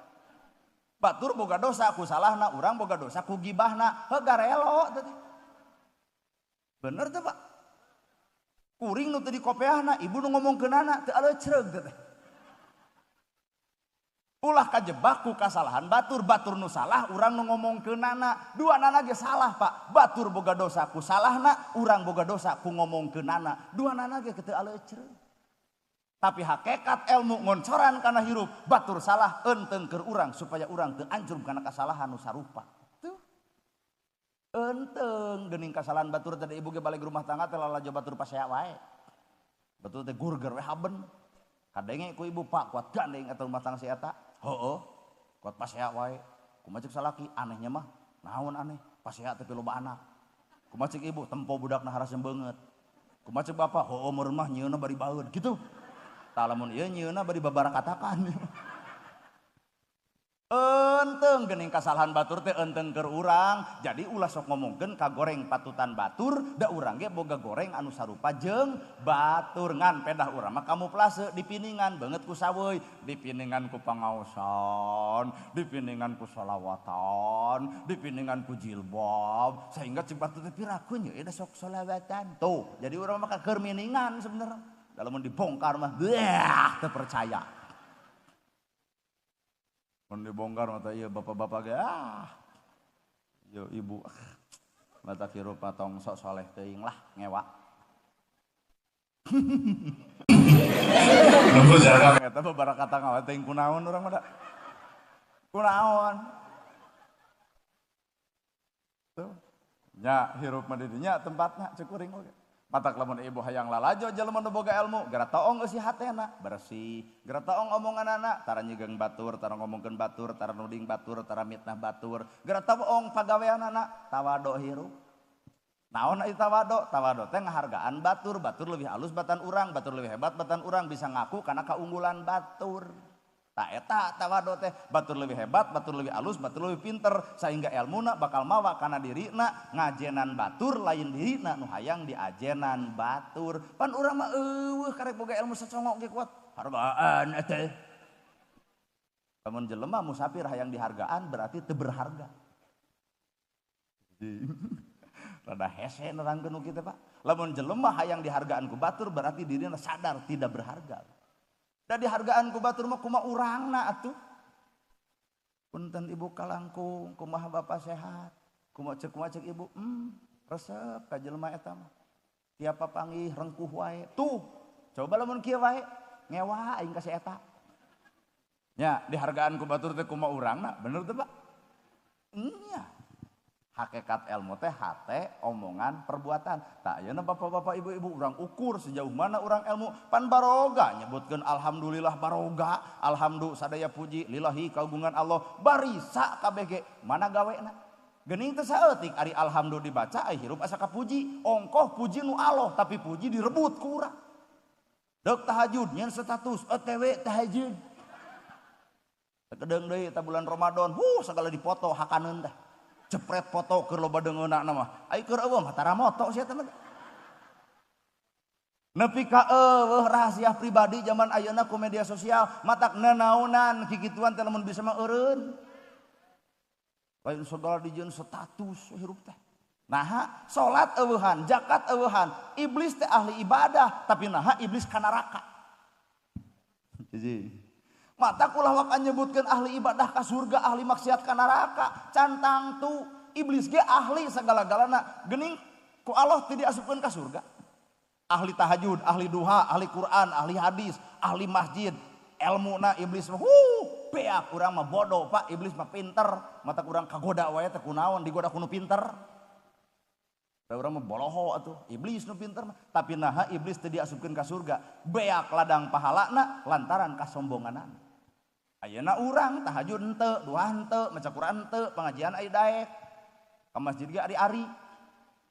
Batur boga dosa ku salahna, urang boga dosa ku gibahna, heuh garelo teh. Bener teh Pak? Kuring nu teu dikopeahna, ibu nu ngomongkeunana teu aleucreug teh. Ulah kajebak ku kasalahan batur, batur nu salah urang nu ngomongkeunana. Duanana ge salah Pak. Batur boga dosa ku salahna, urang boga dosa ku ngomongkeunana. Duanana ge teu aleucreug. Tapi hakikat ilmu ngoncoran kana hirup, batur salah eunteng keur urang supaya urang teu anjrum kana kasalahan nu sarupa. Tuh. Enteng geuning kasalahan batur tadi ibu ge balik rumah tangga teh lalajo batur pasea wae. Batur teh gurger we haben. Kadenge ku ibu Pak kuat gandeng eta rumah tangga si eta. Heueuh, kuat pasea wae. Kumaha cek salaki anehnya mah naon aneh pasea tapi loba anak. Kumaha cek ibu tempo budakna harasem beungeut. Kumaha cek bapak heueuh meureun mah nyieunna bari baeud kitu. Tah lamun ieu nyieunna bari babarakatakan. Enteng geuning kasalahan batur teh enteng keur urang. Jadi ulah sok ngomongkeun kagoreng patutan batur, da urang ge boga goreng anu sarupa jeung batur ngan pedah urang mah kamuflase dipiningan beungeut ku saweuy, dipiningan ku pangaosan, dipiningan ku solawatan, dipiningan ku jilbab, sehingga cek batur teh piraku nya da sok solawatan. Tuh, jadi urang mah keur miningan sebenarnya. Da lamun dibongkar mah beuh teu percaya. Mun dibongkar mata iya bapak-bapak ge ah. Yo ibu mata hirup tong sok soleh teuing lah ngewa. Nunggu jarak eta babarakata ngawa teuing kunaon urang mah da. Kunaon. Tuh. Nya hirup mah di dinya tempatna cek kuring oge. Matak lamun ibu hayang lalajo jelema nu boga ilmu, gara toong eusi hatena bersih, gara toong omonganana tara nyegeung batur, tara ngomongkeun batur, tara nuding batur, tara mitnah batur, gara toong pagaweanana tawado hirup. Naon ai tawado? Tawado teh ngahargaan batur, batur leuwih alus batan urang, batur leuwih hebat batan urang, bisa ngaku kana kaunggulan batur. Tak eta tawadu teh batur leuwih hebat, batur leuwih alus, batur leuwih pinter sehingga elmuna bakal mawa kana dirina ngajenan batur lain dirina nu hayang diajenan batur. Pan urang mah eueuh karek boga ilmu sacongok ge kuat. Hargaan eta. Lamun jelema musafir hayang dihargaan berarti teu berharga. Rada hese nerangkeun nu kitu Pak. Lamun jelema hayang dihargaan ku batur berarti dirina sadar tidak berharga. Da dihargaan ku batur mah kumaha urangna atuh. Punten ibu kalangkung, kumaha bapak sehat, kumaha cek ibu, resep ka jelema eta mah. Tiap papanggih rengkuh wae. Tuh, coba lamun kieu wae, ngewa aing ka si eta. Nya, dihargaan ku batur teh kumaha urangna, bener teu Pak? Nya. Hakikat ilmu teh hate, omongan, perbuatan. Tak ayeuna bapak-bapak ibu-ibu urang ukur sejauh mana urang ilmu pan baroga nyebutkeun alhamdulillah baroga, alhamdulillah sadaya puji lillahi kagungan Allah barisa kabeh ge mana gawena. Geuning teh saeutik ari alhamdulillah dibaca ai hirup asa kapuji, ongkoh puji nu Allah tapi puji direbut ku urang. Deuk tahajud nyen status OTW tahajud. Sakedeung deui eta bulan Ramadan, segala dipoto hakaneun teh. Jepret foto keur loba deungeunna mah. Ai keur eueuh mah tara moto sia teh. Nepi ka eueuh rahasia pribadi zaman ayeuna ku media sosial, matak nanaonan kikituan teh lamun bisa mah eureun. Lain segala dijieun status hirup teh. Naha salat eueuhan, zakat eueuhan, iblis teh ahli ibadah, tapi naha iblis ka neraka. Hiji. Mata kulah wak nyebutkeun ahli ibadah ka surga, ahli maksiat ka neraka. Can tangtu iblis ge ahli sagala-galana. Geuning ku Allah teu diasupkeun ka surga. Ahli tahajud, ahli duha, ahli Quran, ahli hadis, ahli masjid. Elmuna iblis mah beak urang mah bodoh Pak, iblis mah pinter. Mata urang kagoda wae teh kunaon digoda ku nu pinter. Da urang mah boloho atuh, iblis nu pinter mah. Tapi naha iblis teu diasupkeun ka surga. Beak ladang pahalana lantaran kasombonganana. Ayeuna urang tahajud henteu, duha henteu, maca Quran henteu, pengajian aya daek. Ka masjid ge ari-ari.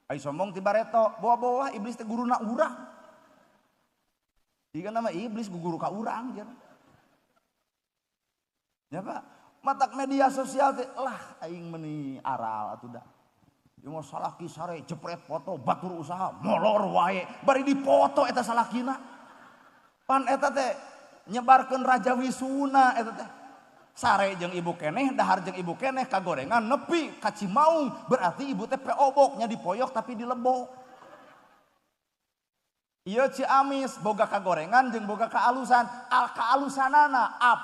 Ai sombong ti bareto, bawa-bawa iblis teh guruna urang. Jika nama iblis guru ka urang jeung. Ya Pak, matak media sosial teh lah aing meuni aral atuh da. Ieu mah salaki sare jepret foto batur usaha molor wae bari dipoto eta salakina. Pan eta teh nyebarkeun raja wisuna eta teh. Sare jeung ibu keneh, dahar jeung ibu keneh kagorengan nepi ka Cimaung, berarti ibu teh peoboknya dipoyok tapi dilebok. Ieu Ciamis boga kagorengan jeung boga kaalusan, al kaalusanana ap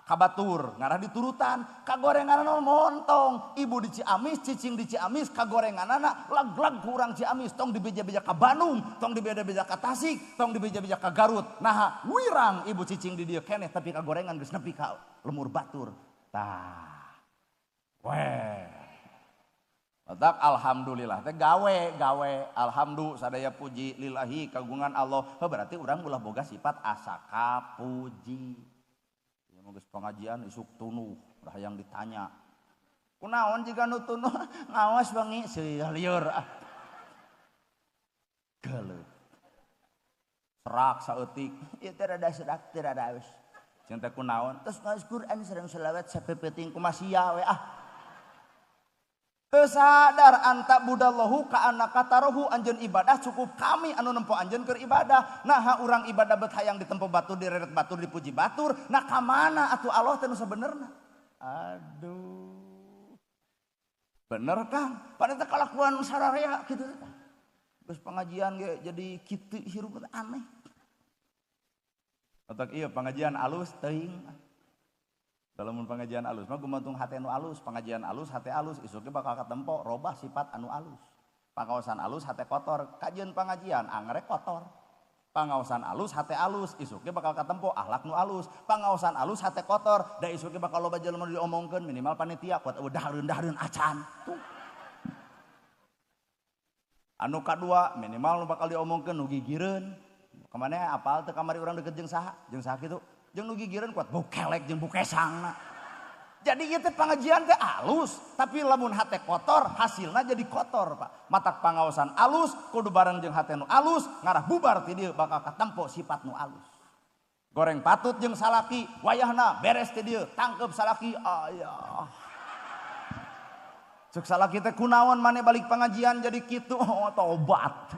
kabatur ngarah diturutan, kagorenganana montong. Ibu di Ciamis, cicing di Ciamis, kagorenganana lag-lag ku urang Ciamis, tong dibeja-beja ka Bandung, tong dibeja-beja ka Tasik, tong dibeja-beja ka Garut. Naha wirang ibu cicing di dieu keneh tapi kagorengan geus nepi ka lemur batur. Tah. Weh. Matak alhamdulillah teh gawe gawe alhamdulillah sadaya puji lillahi kagungan Allah. Heuh berarti urang ulah boga sifat asa kapuji. Geus pengajian isuk tunuh, udah yang ditanya. Kunaon jiga nu tunuh ngawas wengi seueur lieur ah. Geuleuh. Serak saeutik, ieu teh rada serak teh rada aus. Jeung teh kunaon? Terus ngaos Quran sareng selawat sapeupeting kumasia we ah. Teu sadar anta budallahu ka annaka tarahu anjeun ibadah cukup kami anu nempo anjeun keur ibadah. Naha urang ibadah bet hayang ditempo batur direret batur dipuji batur. Nah ka mana atuh Allah teh nu sabenerna? Aduh. Bener Kang, pada teh kalakuan sararea kitu teh. Geus pengajian ge jadi kitu hirup teh aneh. Otak ieu pengajian alus teuing. Dalam pengajian alus mah gumantung hate nu alus, pengajian alus hate alus isuk ge bakal katempo robah sifat anu alus. Pangaosan alus hate kotor, kajian pengajian angrek kotor. Pangaosan alus hate alus isuk ge bakal katempo akhlak nu alus. Pangaosan alus hate kotor, da isuk ge bakal loba jelema diomongkeun minimal panitia kuat eueuh dahareun-dahareun acan. Tuh. Anu kadua minimal nu bakal diomongkeun nu gigireun. Kamane apal teu kamari urang deket jeung saha? Jeung saha kitu? Jeung nu gigireun kuat bukelek jeung bukesangna. Jadi ieu teh pangajian teh alus, tapi lamun hate kotor hasilna jadi kotor, Pak. Matak pangaosan alus kudu bareng jeung hate nu alus, ngarah bubar ti dieu bakal katempo sifat nu alus. Goreng patut jeung salaki, wayahna beres teh dieu, tangkep salaki, ayah. Cek salaki teh kunaon maneh balik pengajian jadi kitu, oh tobat.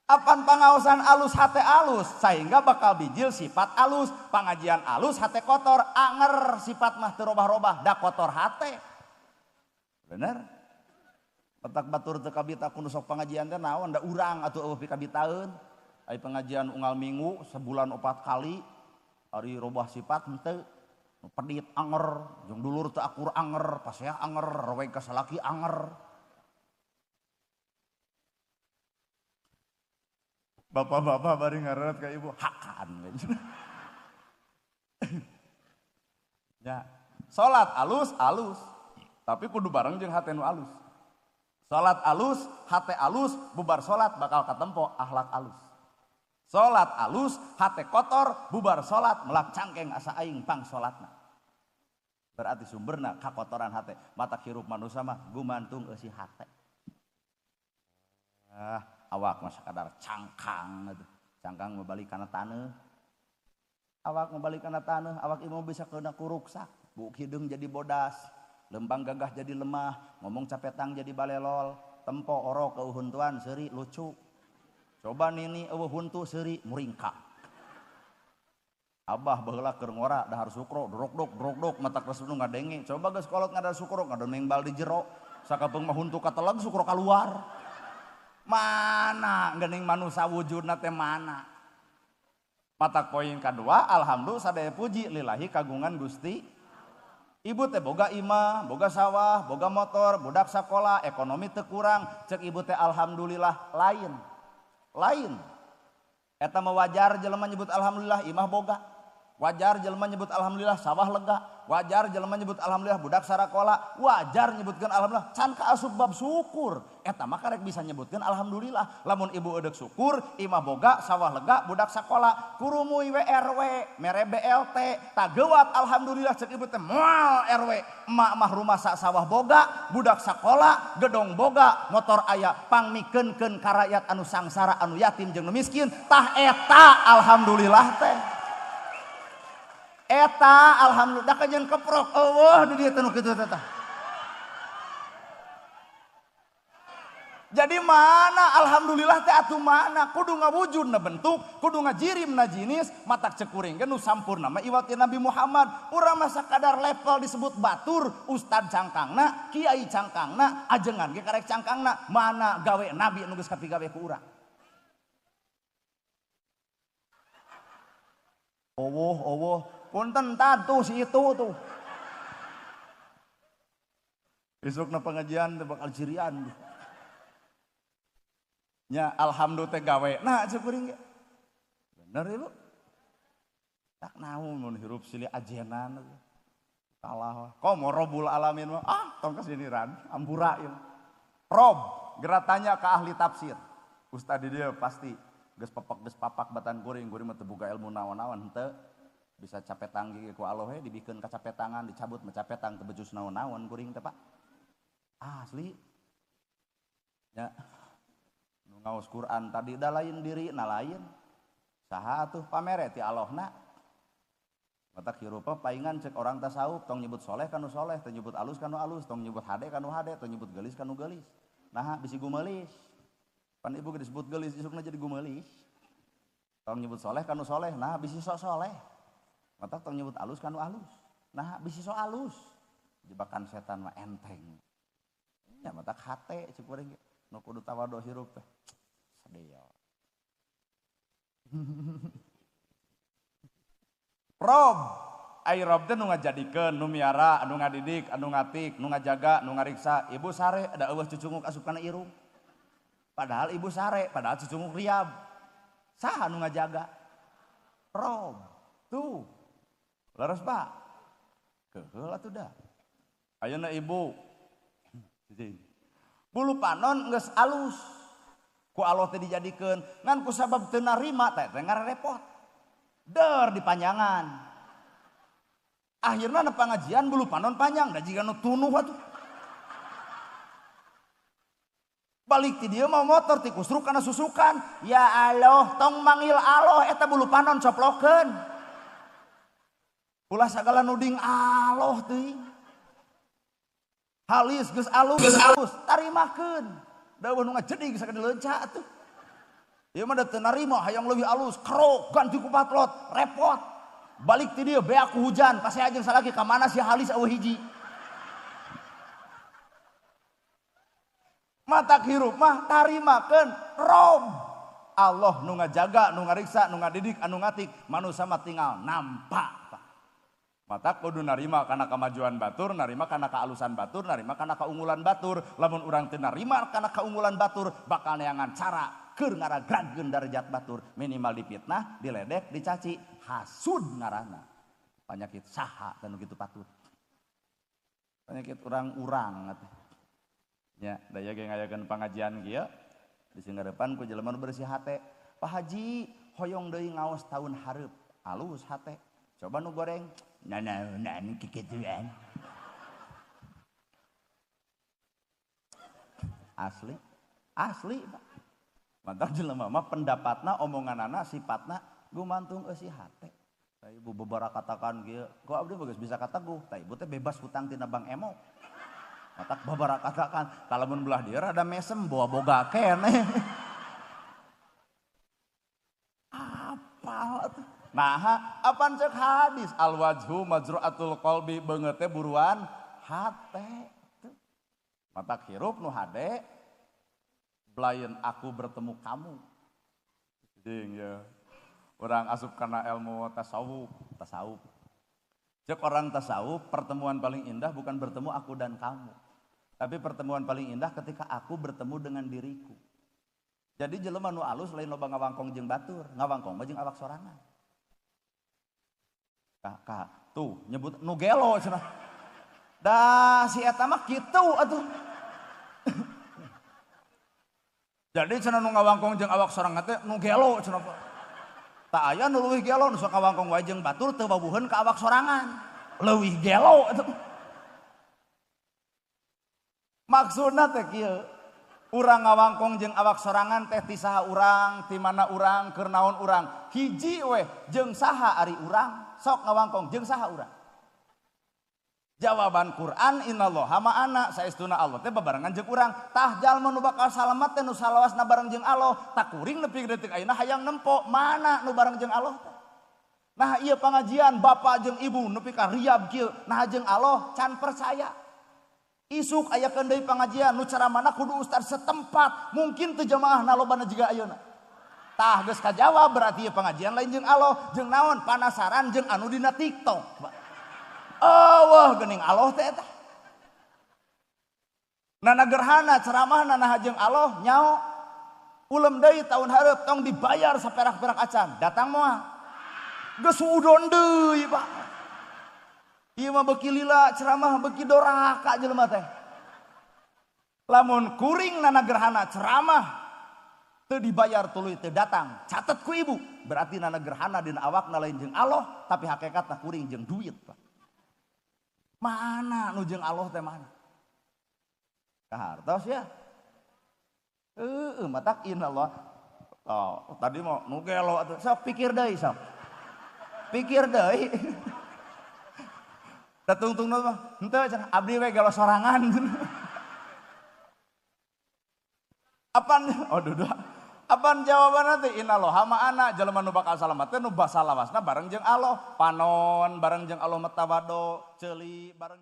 Apan pangaosan alus hate alus, sehingga bakal bijil sifat alus, pengajian alus hate kotor, anger sifat mah teu robah-robah, da kotor hate. Bener? Petak batur teu kabita ku nu sok pengajian teh naon da urang atuh eueuh pikabitaeun. Ari pengajian unggal minggu sebulan 4 kali, ari robah sifat henteu. Pedit anger, jeung dulur teu akur anger, pasea anger, reweg ka salaki anger. Bapak-bapak bari ngaret ka ibu hakan. Ya, salat alus alus, tapi kudu bareng jeung hate nu alus. Salat alus, hate alus, bubar salat bakal katempo akhlak alus. Salat alus, hate kotor, bubar salat melak cangkeng asa aing pang salatna. Berarti sumberna kakotoran hate. Mata hirup manusia mah gumantung eusi hate. Ah, awak mah sakadar cangkang atuh. Cangkang mah balik kana taneuh. Awak mah balik kana taneuh, awak ieu bisa kena kuruksak, buuk hideung jadi bodas, lempang gagah jadi lemah, ngomong capetang jadi balelol, tempo orok keuhuntuan seuri lucu. Coba nini eueuh huntu seuri muringkak. Abah baheula keur ngora dahar sukro, drok-dok drok-dok mata resep nu ngadenge. Coba geus kolot ngadahar sukro ngadoneng bal di jero. Sakapeung mah huntu kateleg sukro kaluar. Mana geuning manusa wujudna teh mana? Matak poin kadua, alhamdulillah sadaya puji lillahi kagungan Gusti. Ibu teh boga imah, boga sawah, boga motor, budak sakola, ekonomi teu kurang, cek ibu teh alhamdulillah lain. Lain. Eta mah wajar jelema nyebut alhamdulillah imah boga. Wajar jelema nyebut alhamdulillah sawah lega. Wajar jelema nyebut alhamdulillah budak sarakola. Wajar nyebutkeun alhamdulillah can kaasup bab syukur. Eta mah karek bisa nyebutkeun alhamdulillah. Lamun ibu eudek syukur, imah boga, sawah lega, budak sakola, kurumuy we RW, mere BLT, tageuat alhamdulillah cek ibu teh moal RW. Emak mah rumah sak sawah boga, budak sakola, gedong boga, motor aya, pangmikeunkeun ka rakyat anu sangsara, anu yatim jeung nu miskin, tah eta alhamdulillah teh. Eta alhamdulillah kajian keprok eueuh di dieu teh nu kitu teh. Jadi mana alhamdulillah teh atuh mana kudu ngawujudna bentuk, kudu ngajirimna jinis, matak cek kuring ge nu sampurna mah iwat Nabi Muhammad. Urang mah sakadar level disebut batur, ustad cangkangna, kiai cangkangna, ajengan ge karek cangkangna, mana gawe nabi nu geus kapigawe ku urang. Owuh owuh punten tatuh si itu tuh. Besokna pengajian teh bakal cirian. Nya alhamdulillah teh gawe. Nah cek kuring ge. Bener ibu? Tak naon mun hirup silih ajenan. Kalah. Komo robul alamin mah ah tong kasiniran, ampura ieu. Rob, geura tanya ke ahli tafsir. Ustad di dieu pasti geus pepak geus papak batan kuring, kuring mah teu boga ilmu naon-naon henteu. Bisa capetang gigi ku Allah we dibikeun ka capetangan, dicabut mah capetang teu becus naon-naon kuring teh Pak. Asli. Ya. Nu ngaos Quran tadi da lain diri na lain. Saha atuh pamere ti Allahna. Matak hirup paingan cek orang tasawuf tong nyebut soleh kanu soleh, tong nyebut alus kanu alus, tong nyebut hade kanu hade, tong nyebut geulis kanu geulis. Naha bisi gumeulis. Pan ibu ge disebut geulis isukna jadi gumeulis. Tong nyebut soleh kanu soleh, nah bisi sok soleh. Matak tong nyebut alus kanu alus. Nah bisi sok alus. Jebakan setan mah enteng. Nya matak hate cek kuring ge. Nu kudu tawadu hirup teh. Sadaya. Rob, ai rob teh nu ngajadikeun, nu miara, anu ngadidik, anu ngatik, nu ngajaga, nu ngariksa. Ibu sare da eueuh cucunguk asup kana irung. Padahal ibu sare, padahal cucunguk riab. Saha nu ngajaga? Rob. Tuh. Leres Pak. Keheul atuh dah. Ayeuna ibu. Bulu panon geus alus. Ku Allah teh dijadikeun, ngan ku sabab teu narima teh teh ngarepot. Der dipanjangan. Akhirna na pangajian bulu panon panjang da jiga nu tunuh atuh. Balik ti dieu mah motor ti kusruk kana susukan. Ya Allah, tong manggil Allah eta bulu panon coplokeun. Ulah sagala nuding Allah teuing. Halis geus alus, tarimakeun. Da nu ngajedig sakali leunca atuh. Ieu mah da teu narima hayang leuwih alus, kerok ganti ku patlot, repot. Balik ti dieu beak ku hujan, pasea jeung salaki ka mana si halis eueuh hiji. Matak hirup mah tarimakeun rob. Allah nu ngajaga, nu ngariksa, nu ngadidik, anu ngatik, manusia mah tinggal nampak. Matak kudu narima kana kamajuan batur, narima kana kaalusan batur, narima kana kaunggulan batur. Lamun urang teu narima kana kaunggulan batur, bakal neangan cara keur ngaragragkeun darajat batur, minimal dipitnah, diledek, dicaci, hasud ngaranna. Penyakit saha tanu kitu patut. Penyakit urang-urang atuh. Ya, daya ge ngayakeun pangajian kieu di singgarepan ku jelema nu bersih hate. Pak Haji hoyong deui ngaos taun hareup, alus hate. Coba nu goreng, nanaonan kikituan. Asli, asli Pak. Mantap jelema mah pendapatna, omonganana, sifatna gumantung eusi hate. Tah ibu bebara katakan kieu, ku abdi mah geus bisa kateguh, tah ibu teh bebas hutang tina Bank Emo. Matak babara katakan, kalamun belah dia rada mesem bawa boga keneh. Apal atuh. Nah, apaan cek hadis al wajhu majru'atul qalbi beungeut teh buruan hate. Matak hirup nu hade belain aku bertemu kamu. Ding ya. Urang asup kana ilmu tasawuf, tasawuf. Cek orang tasawuf, pertemuan paling indah bukan bertemu aku dan kamu. Tapi pertemuan paling indah ketika aku bertemu dengan diriku. Jadi jelema nu alus lain loba ngawangkong jeung batur, ngawangkong mah jeung awak sorangan. Kak, tuh nyebut nu gelo cenah. Da si eta mah kitu atuh. Jadi cenah nu ngawangkong jeung awak sorangan teh nu gelo cenah. Tak aya nu leuwih gelo nu sok ngawangkong wae jeung batur teu wawuheun ka awak sorangan. Leuwih gelo atuh. Maksudna teh kieu, urang ngawangkong jeung awak sorangan teh ti saha urang, ti mana urang, keur naon urang. Hiji weh jeung saha ari urang, sok ngawangkong jeung saha urang. Jawaban Quran innallaha ma'ana, saestuna Allah teh babarengan jeung urang. Tah jalma nu bakal salamat teh nu salawasna bareng jeung Allah, tak kuring nepi detik ayeuna hayang nempo mana nu bareng jeung Allah teh. Nah ieu pangajian bapak jeung ibu nepi ka riab kieu, nah jeung Allah can percaya. Isuk ayakeun deui pangajian nu caramana kudu ustaz setempat, mungkin teu jamaahna lobana jiga ayeuna. Tah geus kajawab berarti ieu pangajian lain jeung Allah, jeung naon panasaran jeung anu dina TikTok. Eueuh geuning Allah teh eta. Nana gerhana ceramahna nah jeung Allah nyao ulem deui taun hareup tong dibayar saperak-perak acan, datang moal. Geus udon deui Pak. Ieu mah beuki lila ceramah beuki doraka jelema teh. Lamun kuring nana gerhana ceramah teu dibayar tuluy teu datang, catet ku ibu, berarti nana gerhana dina awakna lain jeung Allah, tapi hakikatna kuring jeung duit Pak. Mana nu jeung Allah teh mana? Kahartos ya. Heueuh matak inallah. Oh, tadi mau nu gelo atuh. Sok pikir deui sok. Pikir deui. Tatungtungna mah henteu cenah abdi we gelo sorangan. Apan oh dudu. Apaan jawabanna teh innallaha ma'ana, jelema nu bakal salamat teh nu basalawasna bareng jeung Allah, panon bareng jeung Allah metawado, ceuli bareng